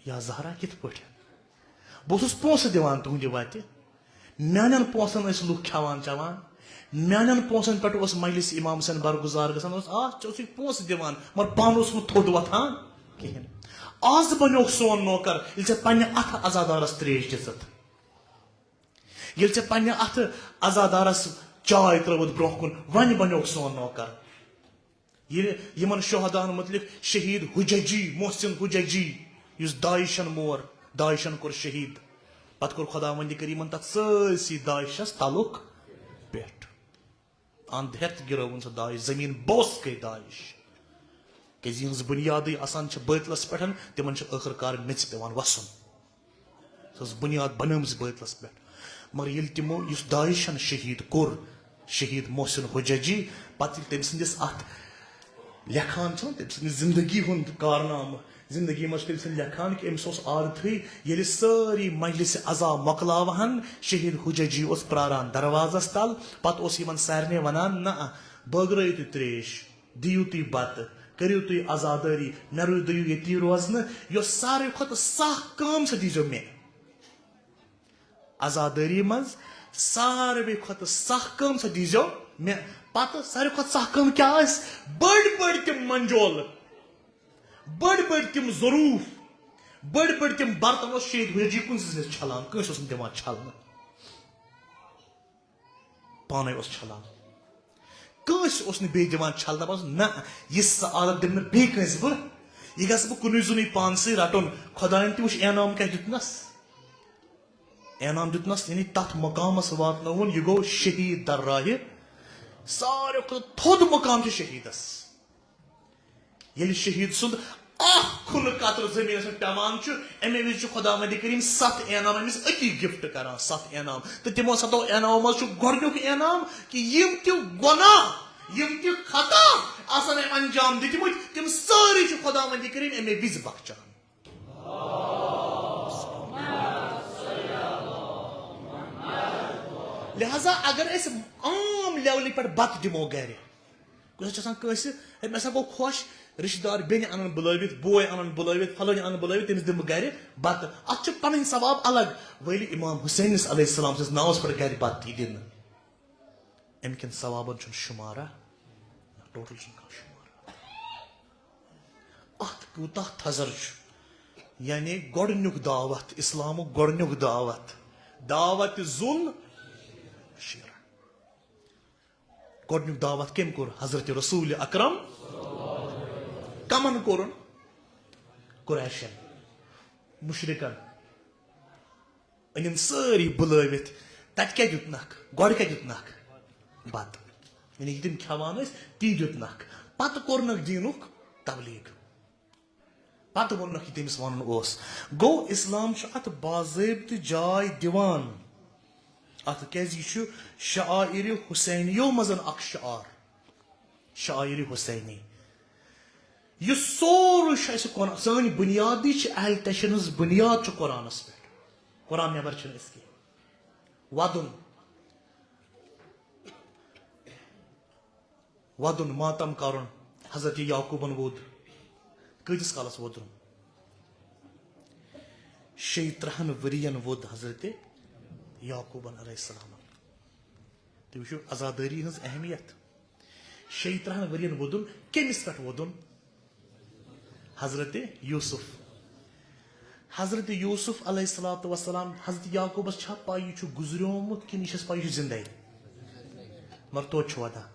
یا زہرا، کِتھ پٲٹھۍ؟ بہٕ اوسُس پونٛسہٕ دِوان تُہنٛدِ وتہِ، میانٮ۪ن پونٛسن ٲسۍ لُکھ کھٮ۪وان چٮ۪وان، میانٮ۪ن پونٛسن پٮ۪ٹھ اوس مجلس امام حسین برگزار گژھان، اوس آ، ژےٚ اوسُے پونٛسہٕ دِوان، مگر پانہٕ اوسمُت تھوٚد وۄتھان کِہیٖنۍ۔ آز بنیوکھ سون نوکر، ییٚلہِ ژےٚ پننہِ اتھٕ عزادارس ترٛیش دِژٕتھ، ییٚلہِ ژےٚ پننہِ اتھٕ عزادارس چاے ترٲوٕتھ برونٛہہ کُن، وۄنۍ بنیوکھ سون نوکر۔ ییٚلہِ یِمن شہداہن متعلق شہید حججی، محسن حججی، یُس داعشن مور، داعشن کوٚر شہید، پتہٕ کوٚر خداوندِ کریمن تتھ سٲرسٕے داعشس تلُک پٮ۪ٹھ۔ اند ہٮ۪تھ گِرٲوُن سۄ داعش، زمین بوس گٔے داعش۔ کیازِ یِہٕنٛز بُنیادٕے آسان چھِ بٲطلس پٮ۪ٹھ، تِمن چھِ ٲخٕر کار میٚژِ پٮ۪وان وَسُن۔ سۄ ٲس بُنیاد بنٲومٕژ بٲطلس پٮ۪ٹھ۔ مگر ییٚلہِ تِمو یُس داعشن شہید کوٚر، شہید محسن حججی، پتہٕ ییٚلہِ تٔمۍ سٕنٛدِس اتھ لیکھان چھِ، تٔمۍ سٕنٛدِ زندگی ہُنٛد کارنامہٕ، زندگی منٛز چھِ تٔمۍ سٕنٛدِ لیکھان کہِ أمِس اوس عادتھٕے، ییٚلہِ سٲری مجلس عزا مۄکلاوہن، شہید حججی اوس پراران دروازس تل، پتہٕ اوس یِمن سارنٕے ونان، نہ، بٲگرٲیِو تُہۍ ترٛیش، دِیِو تُہۍ بتہٕ، کٔرِو تُہۍ عزادٲری، مےٚ روٗدِو ییٚتی روزنہٕ، یۄس ساروٕے کھۄتہٕ سخ کٲم، سۄ دیٖزیو مےٚ۔ عزادٲری منٛز ساروٕے کھۄتہٕ سخ کٲم، سۄ دیٖزیو مےٚ۔ پتہٕ ساروٕے کھۄتہٕ سخ کٲم کیٛاہ ٲسۍ؟ بٔڑۍ بٔڑۍ تِم منجولہٕ، بٔڑۍ بٔڑۍ تِم ظروٗف، بٔڑۍ بٔڑۍ تِم برتن اوس شہید حججی کُنسٕے زٔنِس چھلان، کٲنٛسہِ اوس نہٕ دِوان چھلنہٕ۔ پانے اوس چھلان، کٲنٛسہِ اوس نہٕ بیٚیہِ دِوان چھلنہٕ۔ دپان اوس، نہ، یہِ سعادت دِمہٕ نہٕ بیٚیہِ کٲنٛسہِ بہٕ، یہِ گژھٕ بہٕ کُنُے زوٚنُے پانسٕے رٹُن۔ خۄداین تہِ وٕچھ انعام کیٛاہ دیُتنس، انعام دیُتنس، یعنی تتھ مقامس واتنووُن، یہِ گوٚو شہید در راہِ۔ ساروی کھۄتہٕ تھوٚد مقام چھُ شہیدس۔ ییٚلہِ شہید سُنٛد اکھ کھُنہٕ قطرٕ زٔمیٖنَس پٮ۪ٹھ پٮ۪وان چھُ، اَمے وِزِ چھُ خۄداوندِ کریٖم ستھ انعام أمِس أتی gift کران، ستھ انعام۔ تہٕ تِمو ستو انعامو منٛز چھُ گۄڈٕنیُک انعام کہِ یِم تہِ گۄناہ، یِم تہِ خطا آسن أمۍ انجام دِتمٕتۍ، تِم سٲری چھِ خۄداوندِ کریٖم اَمے وِزِ بخشان۔ لہذا اگر أسۍ عام levelہِ پٮ۪ٹھ بتہٕ دِمو گرِ، کُنہِ ساتہٕ چھِ آسان کٲنٛسہِ، ہے، مےٚ سا گوٚو خۄش، رِشتہٕ دار بیٚنہِ اَنَن بُلٲوِتھ، بوے اَنَن بُلٲوِتھ، فلٲنۍ اَنَن بُلٲوِتھ، تٔمِس دِمہٕ بہٕ گَرِ بَتہٕ۔ اَتھ چھُ پَنٕنۍ ثواب الگ۔ وٲلۍ اِمام حُسینَس علیہ السلام سٕنٛدِس ناوَس پٮ۪ٹھ گَرِ بَتہٕ یی دِنہٕ، اَمہِ کٮ۪ن ثوابَن چھُنہٕ شُمارا، total چھُنہٕ کانٛہہ شُمارا۔ اَتھ کوٗتاہ تھزر چھُ، یعنی گۄڈٕنیُک دعوت، اِسلامُک گۄڈٕنیُک دعوت، دعوت ذُل شیرہ۔ گۄڈٕنیُک دعوت کٔمۍ کوٚر؟ حضرت رسول اکرم۔ کمن کوٚرُن؟ قریشن، مشرکن۔ أنِن سٲری بُلٲوِتھ۔ تتہِ کیٛاہ دیُتنکھ؟ گۄڈٕ کیٛاہ دیُتنکھ؟ بتہٕ۔ یعنی یہِ تِم کھٮ۪وان ٲسۍ، تی دیُتنکھ۔ پتہٕ کوٚرنکھ دیٖنُک تبلیغ۔ پتہٕ ووٚننکھ یہِ تٔمِس ونُن اوس۔ گوٚو، اسلام چھُ اتھ باضٲبطہٕ جاے دِوان۔ اتھ کیازِ یہِ چھُ شعائر حسینیو منٛز اکھ شعار۔ شعائر حسینی۔ یہِ سورُے چھُ اسہِ قرآن، سٲنۍ بُنیادٕے چھِ اہل تشیعن ہٕنٛز بُنیاد چھُ قرآنس پٮ۪ٹھ۔ قرآن نٮ۪بر چھِنہٕ أسۍ کینٛہہ۔ ودُن۔ ودُن، ماتم کرُن، حضرت یعقوبن ووٚد۔ کۭتِس کالس ووٚدُن؟ شیٚیہِ ترٕٛہن ؤرین ووٚد حضرت یعقوبن علیہ السلامن۔ تُہۍ وٕچھِو عزادٲری ہٕنٛز اہمیت۔ شیٚیہِ ترٕٛہن ؤرین ووٚدُن، کٔمِس پٮ۪ٹھ ووٚدُن؟ حضرت یوسف۔ حضرت یوسف علیہ الصلوۃ والسلام، حضرت یعقوبس چھا پاے یہِ چھُ گُزریومُت کِنہٕ یہِ چھَس پاے یہِ چھُ زِندَے؟ مگر توتہِ چھُ وَدان۔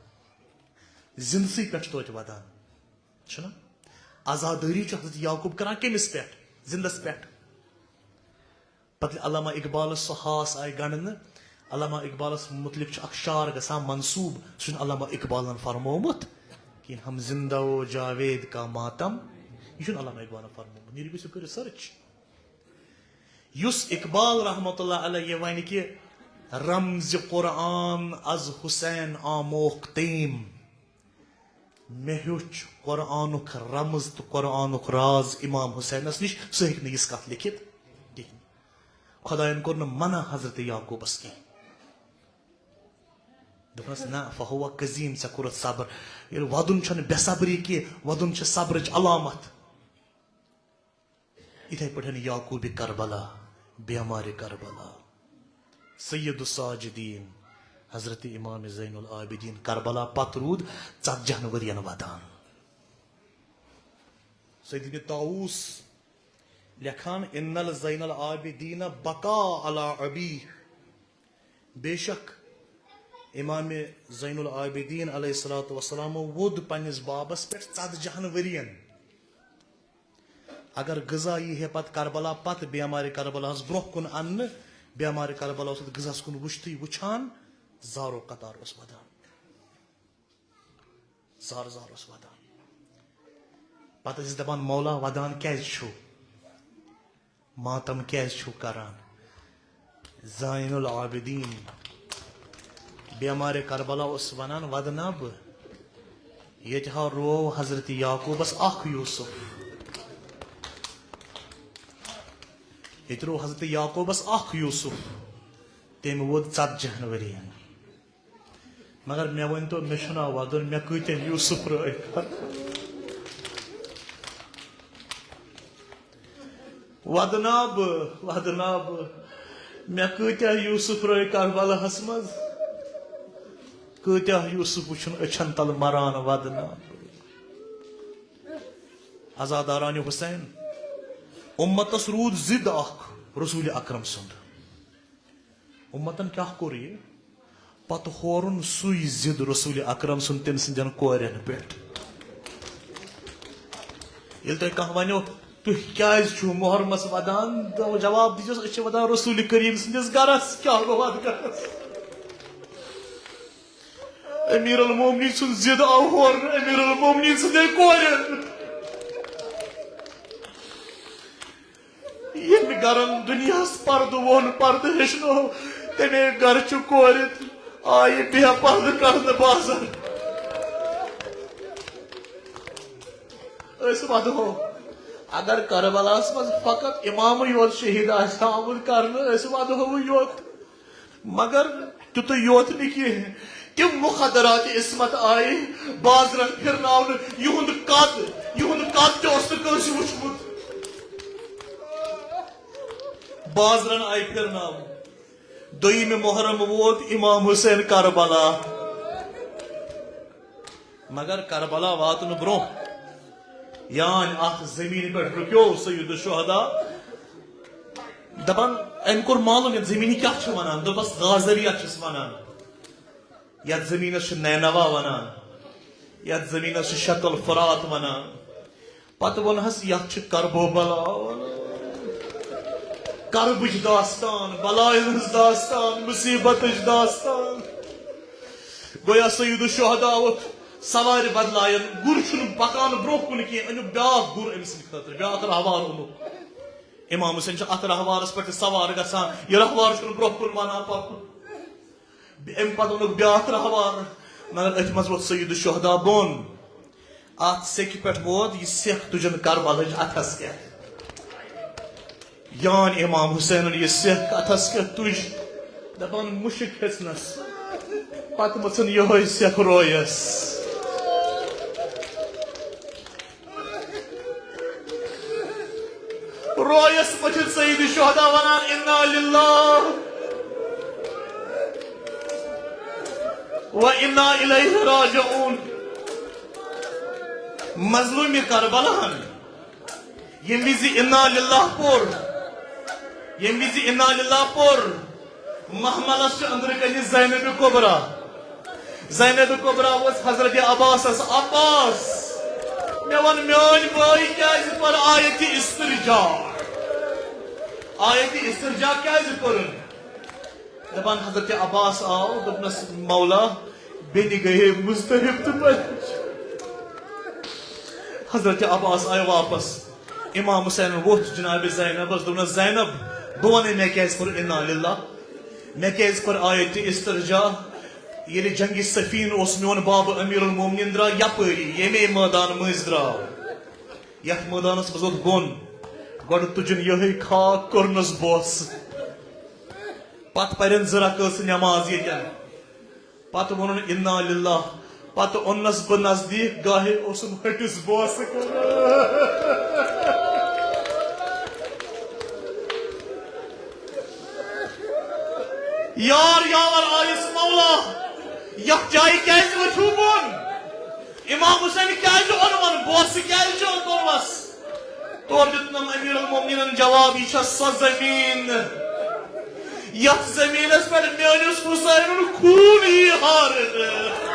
زِندسٕے پٮ۪ٹھ چھُ توتہِ وَدان۔ چھُنہ؟ عزادٲری چھُ حضرت یعقوب کران کٔمِس پٮ۪ٹھ؟ زِندَس پٮ۪ٹھ۔ پتہٕ ییٚلہِ علامہ اقبالس سۄ ہاس آیہِ گنڈنہٕ، علامہ اقبالس متعلق چھُ اکھ شعر گژھان منسوب، سُہ چھُنہٕ علامہ اقبالن فرمومُت کِہیٖنۍ، ہم زندہ و جاوید کا ماتم، یہِ چھُنہٕ علامہ اقبالن فرمومُت۔ نیٖرِو گٔژھِو کٔرِو سٔرٕچ۔ یُس اقبال رحمتہ اللہ علیہ یہِ وَنہِ کہِ رمزِ قرآن از حسین آموختیم، مےٚ ہیوٚچھ قرآنُک رمز تہٕ قرآنُک راز امام حسینس نِش، سُہ ہیٚکہِ نہٕ یِژھ کتھ لیکھِتھ کِہیٖنۍ۔ خۄدایَن کوٚر نہٕ منع حضرت یعقوبس کینٛہہ۔ دوٚپنس، "نہ، فہو کظیم، ژےٚ کوٚرُتھ صبر۔" ییٚلہِ ودُن چھُنہٕ بے صبری کینٛہہ، ودُن چھِ صبرٕچ علامت۔ یِتھے پٲٹھۍ یعقوب کربلا، بیمارِ کربلا، سید الساجدین، حضرت امام زین العابدین کربلا پتہٕ روٗد ژتجی ہن ؤرین ودان۔ سید ابن طاووس لیکھان، "ان الزین العابدین بقا علی ابی"، بے شک امام زین العابدین علیہ الصلوۃ والسلام ووٚد پننِس بابس پٮ۪ٹھ ژتجی ہن ؤرین۔ اگر غذا یی ہے پتہٕ کربلا، پتہٕ بیمارِ کربلاہس برونٛہہ کُن اننہٕ، بیمارِ کربلا اوس اتھ غذاہس کُن وٕچھتھٕے وٕچھان، زارو قطار اوس ودان۔ زار زار اوس ودان۔ پتہٕ ٲسۍ دپان، "مولا، ودان کیازِ چھِو؟ ماتم کیازِ چھِو کران؟" زین العابدین بیمارِ کربلا اوس ونان، "ودنا بہٕ، ییٚتہِ ہا روو حضرت یعقوبس اکھ یوسف، ییٚتہِ روو حضرت یعقوبس اکھ یوسف، تٔمۍ ووٚد ژتجی ہن ؤرین۔ مگر مےٚ ؤنۍ تو، مےٚ چھُنا ودُن، مےٚ کۭتیاہ یوسف رٲے کربلا؟ ودنا بہٕ، ودنا بہٕ، مےٚ کۭتیاہ یوسف رٲے کربلاہس منٛز، کۭتیاہ یوسف وٕچھُن أچھن تل مران، ودنا بہٕ۔" عزادارانِ حسین، امتس روٗد ضد اکھ رسول اکرم سُنٛد۔ امتن کیٛاہ کوٚر یہِ؟ پتہٕ ہورُن سُے ضد رسول اکرم سُنٛد تٔمۍ سٕنٛدٮ۪ن کورٮ۪ن پٮ۪ٹھ۔ ییٚلہِ تۄہہِ کانٛہہ ونیو، "تُہۍ کیٛازِ چھِو محرمس ودان؟" دو-، جواب دیٖزیوس، "أسۍ چھِ ودان رسول کریم سٕنٛدِس گرس۔" کیٛاہ گوٚو اتھ گرس؟ امیر المومنین سُنٛد ضد آو ہورنہٕ امیر المومنین سٕنٛدٮ۪ن کورٮ۪ن۔ ییٚمہِ گرن دُنیاہس پردٕ ووٚن، پردٕ ہیٚچھنو، تَمے گرچہِ کورِ آیہِ بے پردٕ کرنہٕ بازر۔ أسۍ ودہو، اگر کربلاہس منٛز فقط امامٕے یوت شہید آسہِ ہا آمُت کرنہٕ، أسۍ ودہو یوت۔ مگر تیُتُے یوت نہٕ کینٛہہ، تِم مخدرات عصمت آیہِ بازرن پھرناونہٕ، یِہُنٛد قد، یِہُنٛد قد تہِ اوس نہٕ کٲنٛسہِ وُچھمُت۔ بازرن آیہِ پھرناونہٕ۔ دوٚیمہِ محرم ووت امام حسین کربلا۔ مگر کربلا واتنہٕ برونٛہہ، یعنی اتھ زمینہِ پٮ۪ٹھ رُکیو سید الشہداء۔ دپان، أمۍ کوٚر معلوم، یتھ زمینہِ کیٛاہ چھِ ونان۔ دوٚپس، غازریت چھِس ونان، یتھ زمینس چھِ نینوا ونان، یتھ زمینس چھِ شط الفرات ونان۔ پتہٕ ووٚنہس، یتھ چھِ کربوبلا ونان۔ کربٕچ داستان، بلاین ہٕنٛز داستان، مصیبتٕچ داستان۔ گویا سید الشہداء ووٚتھ سوارِ بدلایَن، گُر چھُنہٕ پکان برونٛہہ کُن کینٛہہ، أنیُکھ بیٛاکھ گُر أمۍ سٕنٛدِ خٲطرٕ، بیٛاکھ رہوار اوٚنُکھ۔ امام حسین چھُ اتھ رہوارس پٮ۪ٹھ تہِ سوار گژھان، یہِ رہوار چھُنہٕ برونٛہہ کُن مانان پکُن۔ امہِ پتہٕ اوٚنُکھ بیٛاکھ رہوار، مگر أتھۍ منٛز ووٚتھ سید الشہداء بۄن۔ اتھ سیٚکہِ پٮ۪ٹھ ووت یہِ سیٚکھ تُجن کربلٕچ اتھس کٮ۪تھ۔ یان امام حسینن یہِ سیٚکھ اتھس کٮ۪تھ تُج، دپان، مُشک ہیژنس، پتہٕ مٔژھٕن یِہوٚے سیٚکھ رویس۔ رویس مٔتھِتھ سید شہدا ونان، انا للہ و انا الیہ راجعون۔ مظلوم کربلاہن ییٚمہِ وِزِ انا للہ پوٚر، ییٚمہِ وِزِ انا للہ پوٚر، محملس چھِ أنٛدرٕ کنہِ زینب کبرا۔ زینب کبرا وٕژھ حضرت عباسس، عباس، مےٚ وَن، میٲنۍ بٲے کیازِ پٔر آیت استرجاع؟ آیت استرجاع کیازِ پٔرٕن؟ دپان حضرت عباس آو، دوٚپنس، "مولا، بیٚنہِ گٔیے مضطرب تہٕ پریشان۔" حضرت عباس آے واپس۔ امام حسین ووٚتھ جناب زینبس، دوٚپنس، "زینب، بہٕ ونے مےٚ کیازِ کوٚر انا للہ؟ مےٚ کیازِ کوٚر آیت استرجاع؟ ییٚلہِ جنگِ صفین اوس میون باب امیر المومنین درٛاو یپٲری، ییٚمے مٲدان مٔنٛزۍ درٛاو، یتھ مٲدانس منٛز اوس بۄن، گۄڈٕ تُجُن یِہوٚے خاک، کوٚرنس بوسہٕ، پتہٕ پرن زٕ رکٲژ نٮ۪ماز ییٚتٮ۪ن۔" پتہٕ ووٚنُن، "انا للہ۔" پتہٕ اوٚننس بہٕ نزدیٖک، گاہے اوسُم ۂٹِس بوسہٕ کران۔ یار یاور آیس، "مولا، یتھ جایہِ کیازِ ؤتھِو بۄن؟ امام حسین کیازِ اوٚنون بوسہٕ، کیازِ اوٚنوس؟" تورٕ دیُتنم امیر المومنینن جواب، "یہِ چھےٚ سۄ زمیٖن، یتھ زمیٖنس پٮ۪ٹھ میٲنِس حسینُن خوٗن یی ہارنہٕ۔"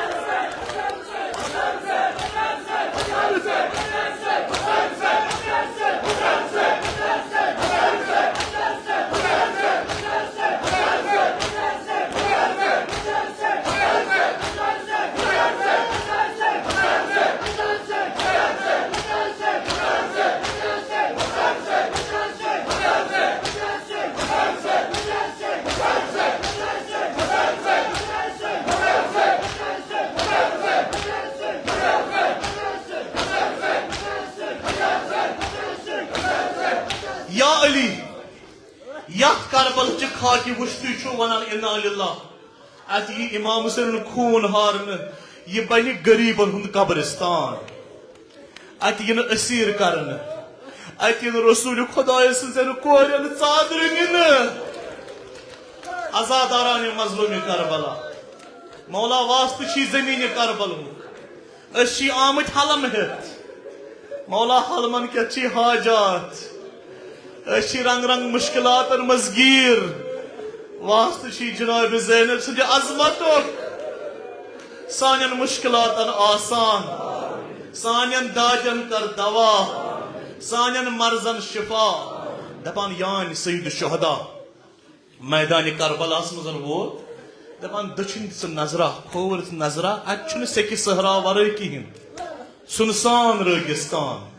یا علی، یتھ کربل چہِ خاکہِ وُچھتُے چھُو ونان انا للہ۔ اتہِ یی امام حسین خوٗن ہارنہٕ، یہِ بنہِ غریبن ہُنٛد قبرستان۔ اتہِ یِنہٕ اسیٖر کرنہٕ، اتہِ یِنہٕ رسول خدایہِ سٕنٛزن کورٮ۪ن ژادرِ نِنہٕ۔ عزاداران مظلوم کربلا، مولا واسطہٕ چھی زمین کربل ہُنٛد۔ أسۍ چھی آمٕتۍ حلم ہٮ۪تھ۔ مولا حلمن کیٛاہ چھی حاجات؟ أسۍ چھی رنگ رنگ مشکلاتن منٛز گیٖر۔ واسطہٕ چھی جناب زینب سٕنٛدِ عظمتُک۔ سانٮ۪ن مشکلاتن آسان، سانٮ۪ن دادٮ۪ن کر دوا، سانٮ۪ن مرضن شفا۔ دپان یانۍ سید الشہدا۔ میدانِ کربلاہس منٛز ووت، دپان، دٔچھِنۍ دِژٕن نظرا، کھووُر دِژٕن نظرا، اتہِ چھُنہٕ سیٚکہِ صحرا ورٲے کِہیٖنۍ، سُنسان رٲگِستان۔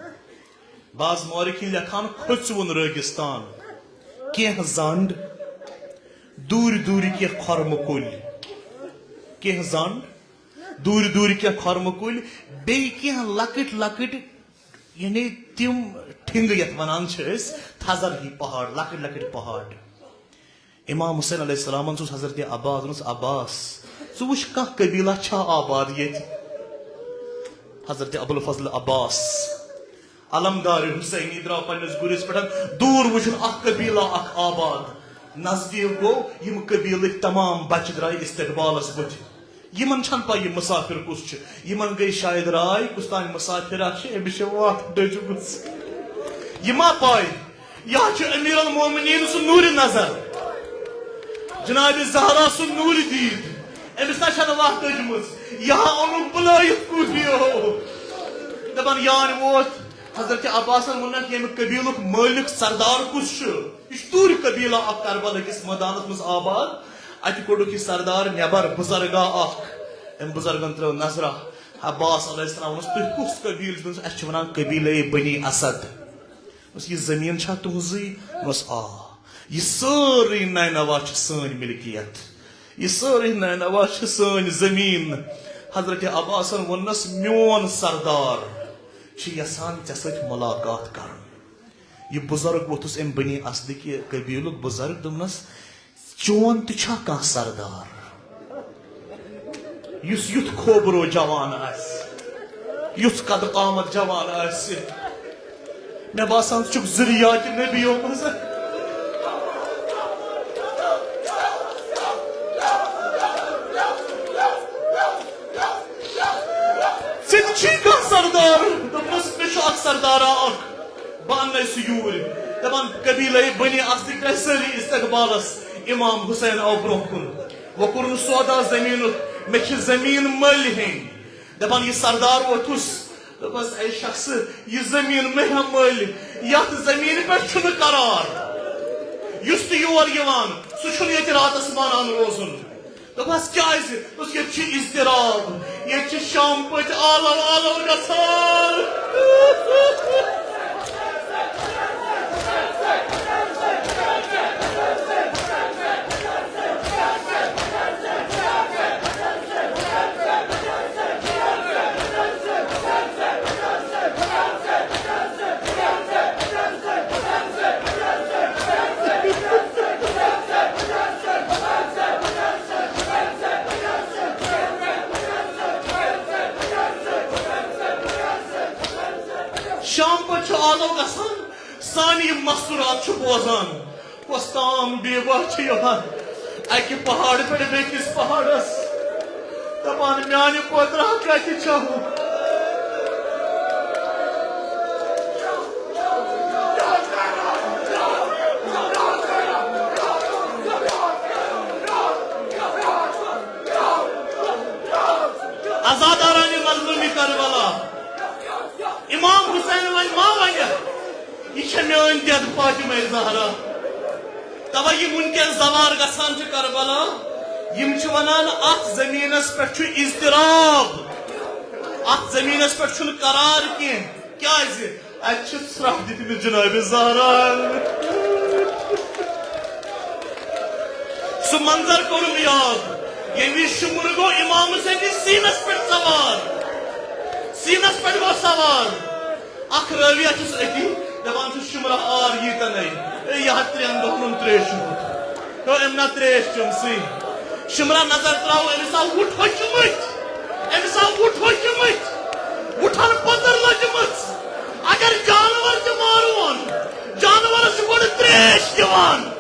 بعض مورخیٖن لیکھان، کھوٚژوُن رٲگِستان، کینٛہہ زنٛڈ، دوٗرِ دوٗرِ کینٛہہ کھۄرمہٕ کُلۍ، کینٛہہ زنٛڈ، دوٗرِ دوٗرِ کینٛہہ کھۄرمہٕ کُلۍ، بیٚیہِ کینٛہہ لۄکٕٹۍ لۄکٕٹۍ، یعنی تِم ٹھنگہٕ یتھ ونان چھِ أسۍ، تھزر ہی پہاڑ، لۄکٕٹۍ لۄکٕٹۍ پہاڑ۔ امام حسین علیہ السلامن سوٗز حضرت عباس، دوٚپنس، "عباس، ژٕ وٕچھ کانٛہہ قبیلہ چھا آباد ییٚتہِ؟" حضرت ابوالفضل عباس، علمدار حسینی، درٛاو پننِس گُرِس پٮ۪ٹھ دوٗر وٕچھُن اکھ قبیلہ اکھ آباد۔ نزدیٖک گوٚو، یِم قبیلٕکۍ تمام بچہٕ درٛاے استقبالس بُتھِ۔ یِمن چھَنہٕ پَے یہِ مُسافِر کُس چھُ۔ یِمن گٔے شاید راے، کُس تام مُسافِرا چھُ، أمِس چھِ وَتھ ڈٔجمٕژ۔ یہِ ما پَے؟ یا چھُ امیر المومنین سُہ نوٗرِ نظر، جناب زہرا سُہ نوٗرِ دیٖد، أمِس نا چھَنہٕ وَتھ ڈٔجمٕژ۔ یا اوٚنُکھ بُلٲیِتھ کوٗفیو۔ دَپان یانۍ ووت۔ حضرت عباسن ووٚننَکھ، ییٚمہِ قبیلُک مٲلِک سردار کُس چھُ؟ یہِ چھُ دوٗرِ قبیلہ اکھ کربلا کِس مٲدانس منٛز آباد۔ اتہِ کوٚڑُکھ یہِ سردار نٮ۪بر، بُزرگا اکھ۔ أمۍ بُزرگن ترٲو نظرا۔ عباس علیہ السلام ووٚنُس، "تُہۍ کُس قبیلہٕ چھِو؟" دوٚپنَس، "اَسہِ چھِ وَنان قبیلے بنی اسد۔" دوٚپنَس، "یہِ زٔمیٖن چھا تُہٕنٛزٕے؟" دوٚپنَس، "آ، یہِ سٲرٕے نینوا چھِ سٲنۍ ملکیت۔ یہِ سٲرٕے نینوا چھِ سٲنۍ زٔمیٖن۔" حضرت عباسن ووٚننَس، "میون سردار چھُ یژھان ژےٚ سۭتۍ ملاقات کرُن۔" یہِ بُزرگ ووٚتھُس أمۍ بنی اسدٕکہِ قبیلُک بُزرگ، دوٚپنَس، "چون تہِ چھا کانٛہہ سردار، یُس یُتھ کھوبرو جوان آسہِ، یُتھ قد قامت جوان آسہِ؟ مےٚ باسان، ژٕ چھُکھ ذُریاتِ نبیو منٛز۔ ژےٚ تہِ چھُے کانٛہہ سردار؟" دوٚپنَس، "مےٚ چھُ اکھ سردارا اکھ۔" بہٕ اَنَے سُہ یوٗرۍ۔ دَپان، قبیلے بنی اسدٕکۍ درٛاے سٲری استقبالس۔ امام حسین آو برونٛہہ کُن۔ وۄنۍ کوٚرُن سودا زٔمیٖنُک، مےٚ چھِ زٔمیٖن مٔلۍ ہیٚنۍ۔ دَپان، یہِ سردار ووٚتھُس۔ دوٚپمَس، "اے شخص، یہِ زٔمیٖن مہ ہےٚ مٔلۍ۔ یَتھ زٔمیٖنہِ پٮ۪ٹھ چھُنہٕ قرار۔ یُس تہِ یور یِوان، چھُنہٕ ییٚتہِ راتس مانان روزُن۔ دوٚپمس، کیٛازِ؟ دوٚپُس، ییٚتہِ چھُ اضطراب، ییٚتہِ چھِ شامہٕ پٔتۍ آلو آلو گژھان۔ شام پتہٕ چھُ آلو گژھان، سانہِ یِم مستوٗرات چھِ بوزان۔ کۄس تام بیبہ چھِ یِوان اَکہِ پہاڑٕ پٮ۪ٹھ بیٚکِس پہاڑس، دَپان، میانہِ پٲترا کتہِ چھَو؟ عزادارانِ مظلومِ کربلا، امام حسین وۄنۍ ما ونہِ، یہِ چھےٚ میٲنۍ دٮ۪د فاطمہ زہرا۔ توے یِم وٕنکیٚن زوار گژھان چھِ کربلا، یِم چھِ ونان، اتھ زمینس پٮ۪ٹھ چھُ اضطراب، اتھ زمینس پٮ۪ٹھ چھُنہٕ قرار کینٛہہ۔ کیازِ؟ اتہِ چھِ سرٛپھ دِتمٕتۍ جناب زہرا۔ سُہ منظر کوٚرُم یاد، ییٚمہِ وِزِ شُمرٕ گوٚو امام حسین سٕنٛدِس سیٖنس پٮ۪ٹھ سوار، سیٖنس پٮ۪ٹھ گوٚو سوار۔ اکھ راوی چھُس أتی، دپان چھُس، شُمرا آر ییٖتن ہے، اے، یہِ ہا ترٛٮ۪ن دۄہن ہُنٛد ترٛیش چھُ ہوٚت۔ ہیو، أمۍ نا ترٛیش چٔمسٕے۔ شُمرا نظر ترٛاوو، أمِس آو وُٹھ ہوٚچھمٕتۍ، أمِس آو وُٹھ ہوٚچھمٕتۍ، وُٹھن پٔتٕر لٔجمٕژ۔ اگر جانور تہِ مارون، جانورس چھُ گۄڈٕ ترٛیش دِوان۔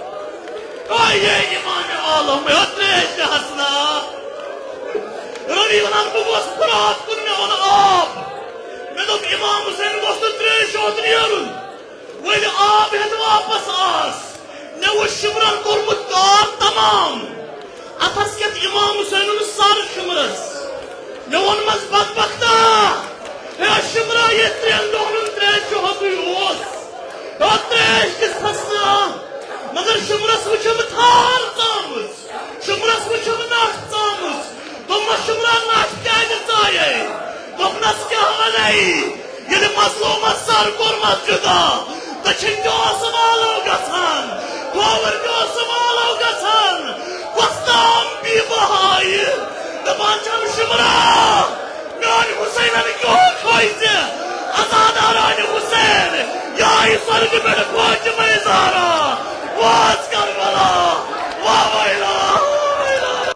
او یے امام عالم، ہیو ترٛیش دِ ہسنا۔ رٔوی ونان، بہٕ گوس فرات کُن، مےٚ اوٚن آب۔ مےٚ دوٚپ، امام حسین گوٚژھ نہٕ ترٛیش چوٚتھ نیرُن۔ ؤلۍ آب ہٮ۪تھ واپس آس۔ مےٚ وُچھ شِمرن کوٚرمُت کار تمام۔ اتھس کٮ۪تھ امام حسینُن سر شِمرس۔ مےٚ ووٚنمس، بدبختا، ہے شِمرا، ییٚتہِ ترٛٮ۪ن دۄہن ہُنٛد ترٛیش چوٚہتُے اوس۔ ہو ترٛیش دِژ تھس نہٕ، مگر شِمرس وٕچھم تھار ژامٕژ۔ شُمرس وٕچھُم نٹھ ژامٕژ۔ دوٚپمس، شُمرا، نٹھ کیازِ ژایے؟ دوٚپنس، کیٛاہ ونے؟ ییٚلہِ مظلومس سر کوٚرمس جُدا، دٔچھِنۍ تہِ اوسُم آلو گژھان، کھووُر تہِ اوسُم آلو گژھان۔ کۄس تام بی بہایہِ دپان چھم، شُمرا، میانہِ حسینن کیوں کھوژِ؟ عزادارانہِ حسین، یہِ آیہِ سۄرگہٕ پٮ۪ٹھ فاطمہ زہرا۔ واز کربلا، واہ ویلا، واہ ویلا۔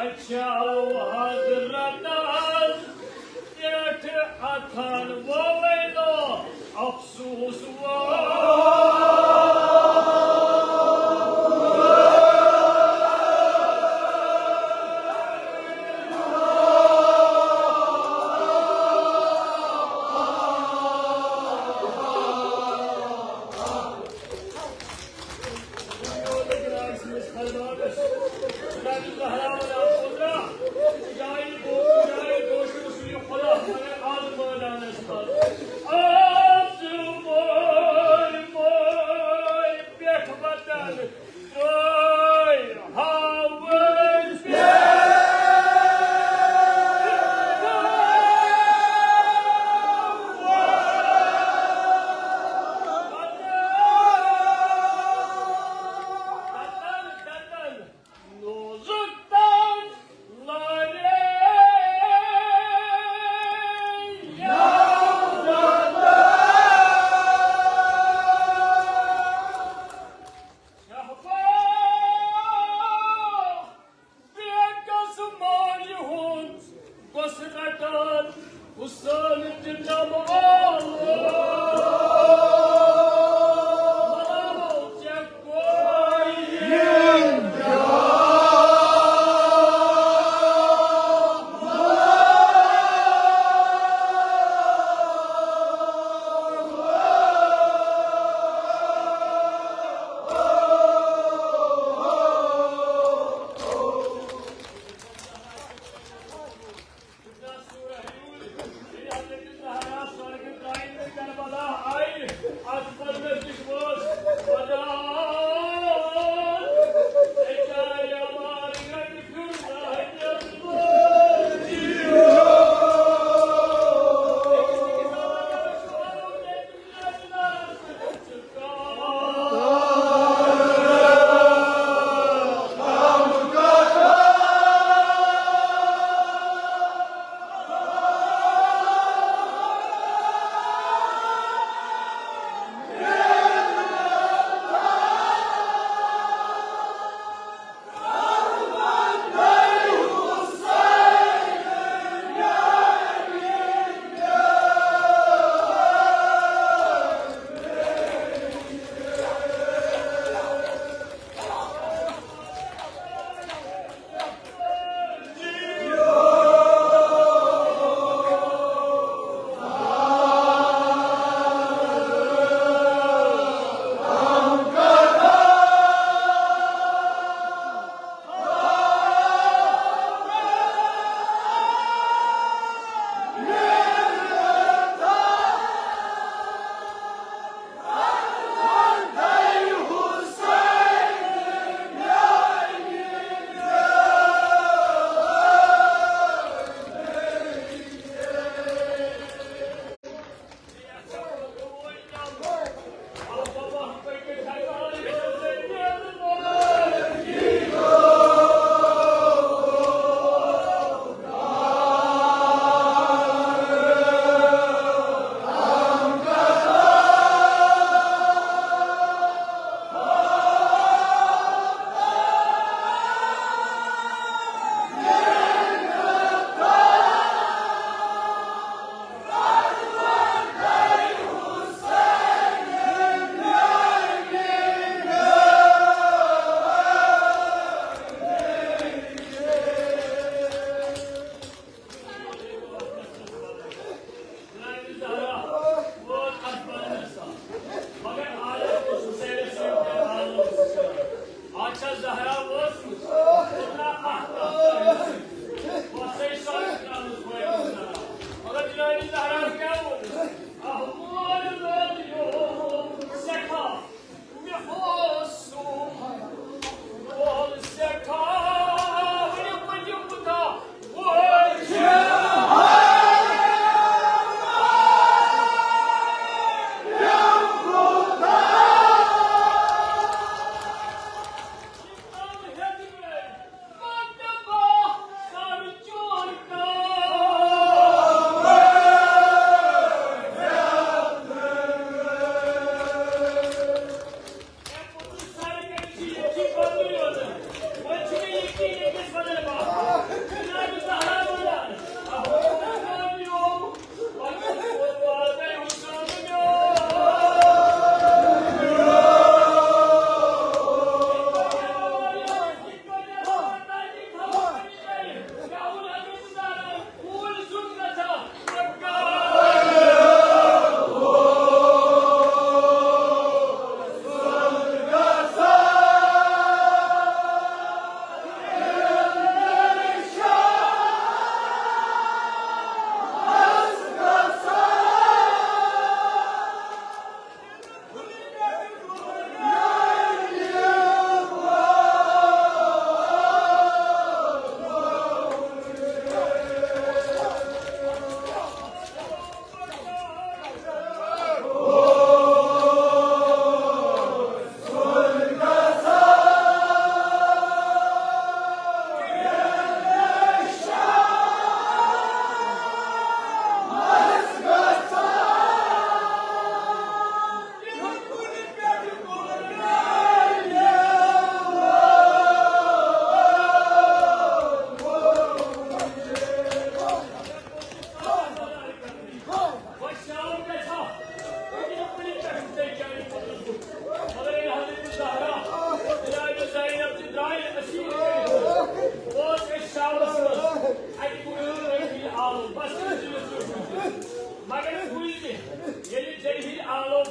رچھو حضرتس پٮ۪ٹھ اتھن وۄلے دۄہ افسوس وۄل۔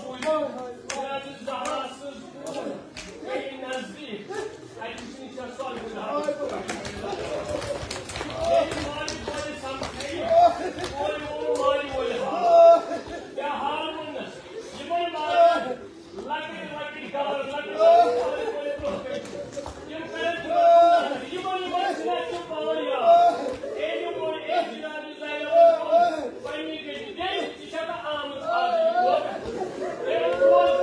بوٗزِو، جناب زہرا سٕنٛز کوٗر گٔیہِ نزدیٖک۔ اَتہِ چھِ نِشا سۄ گُزار۔ ییٚلہِ مالہِ کورِ سمکھے، کورِ ووٚن مالہِ مولہِ حال۔ کیٛاہ حال ووٚننس؟ یِمن مالٮ۪ن لۄکٕٹۍ لۄکٕٹۍ گبر، لۄکٕٹۍ لۄکٕٹۍ گبر کورِ برٛونٛہہ کَنہِ۔ یِم کَرن تِمن، یِمن، یِمن چھِنہٕ تِم پانے یاد۔ أمۍ ووٚن، أمۍ جناب زینب ووٚن، پننہِ گٔٹہِ بیٚیہِ تہِ چھَنہٕ آمٕژ آز یہِ دۄہ۔ أمۍ ووٚن،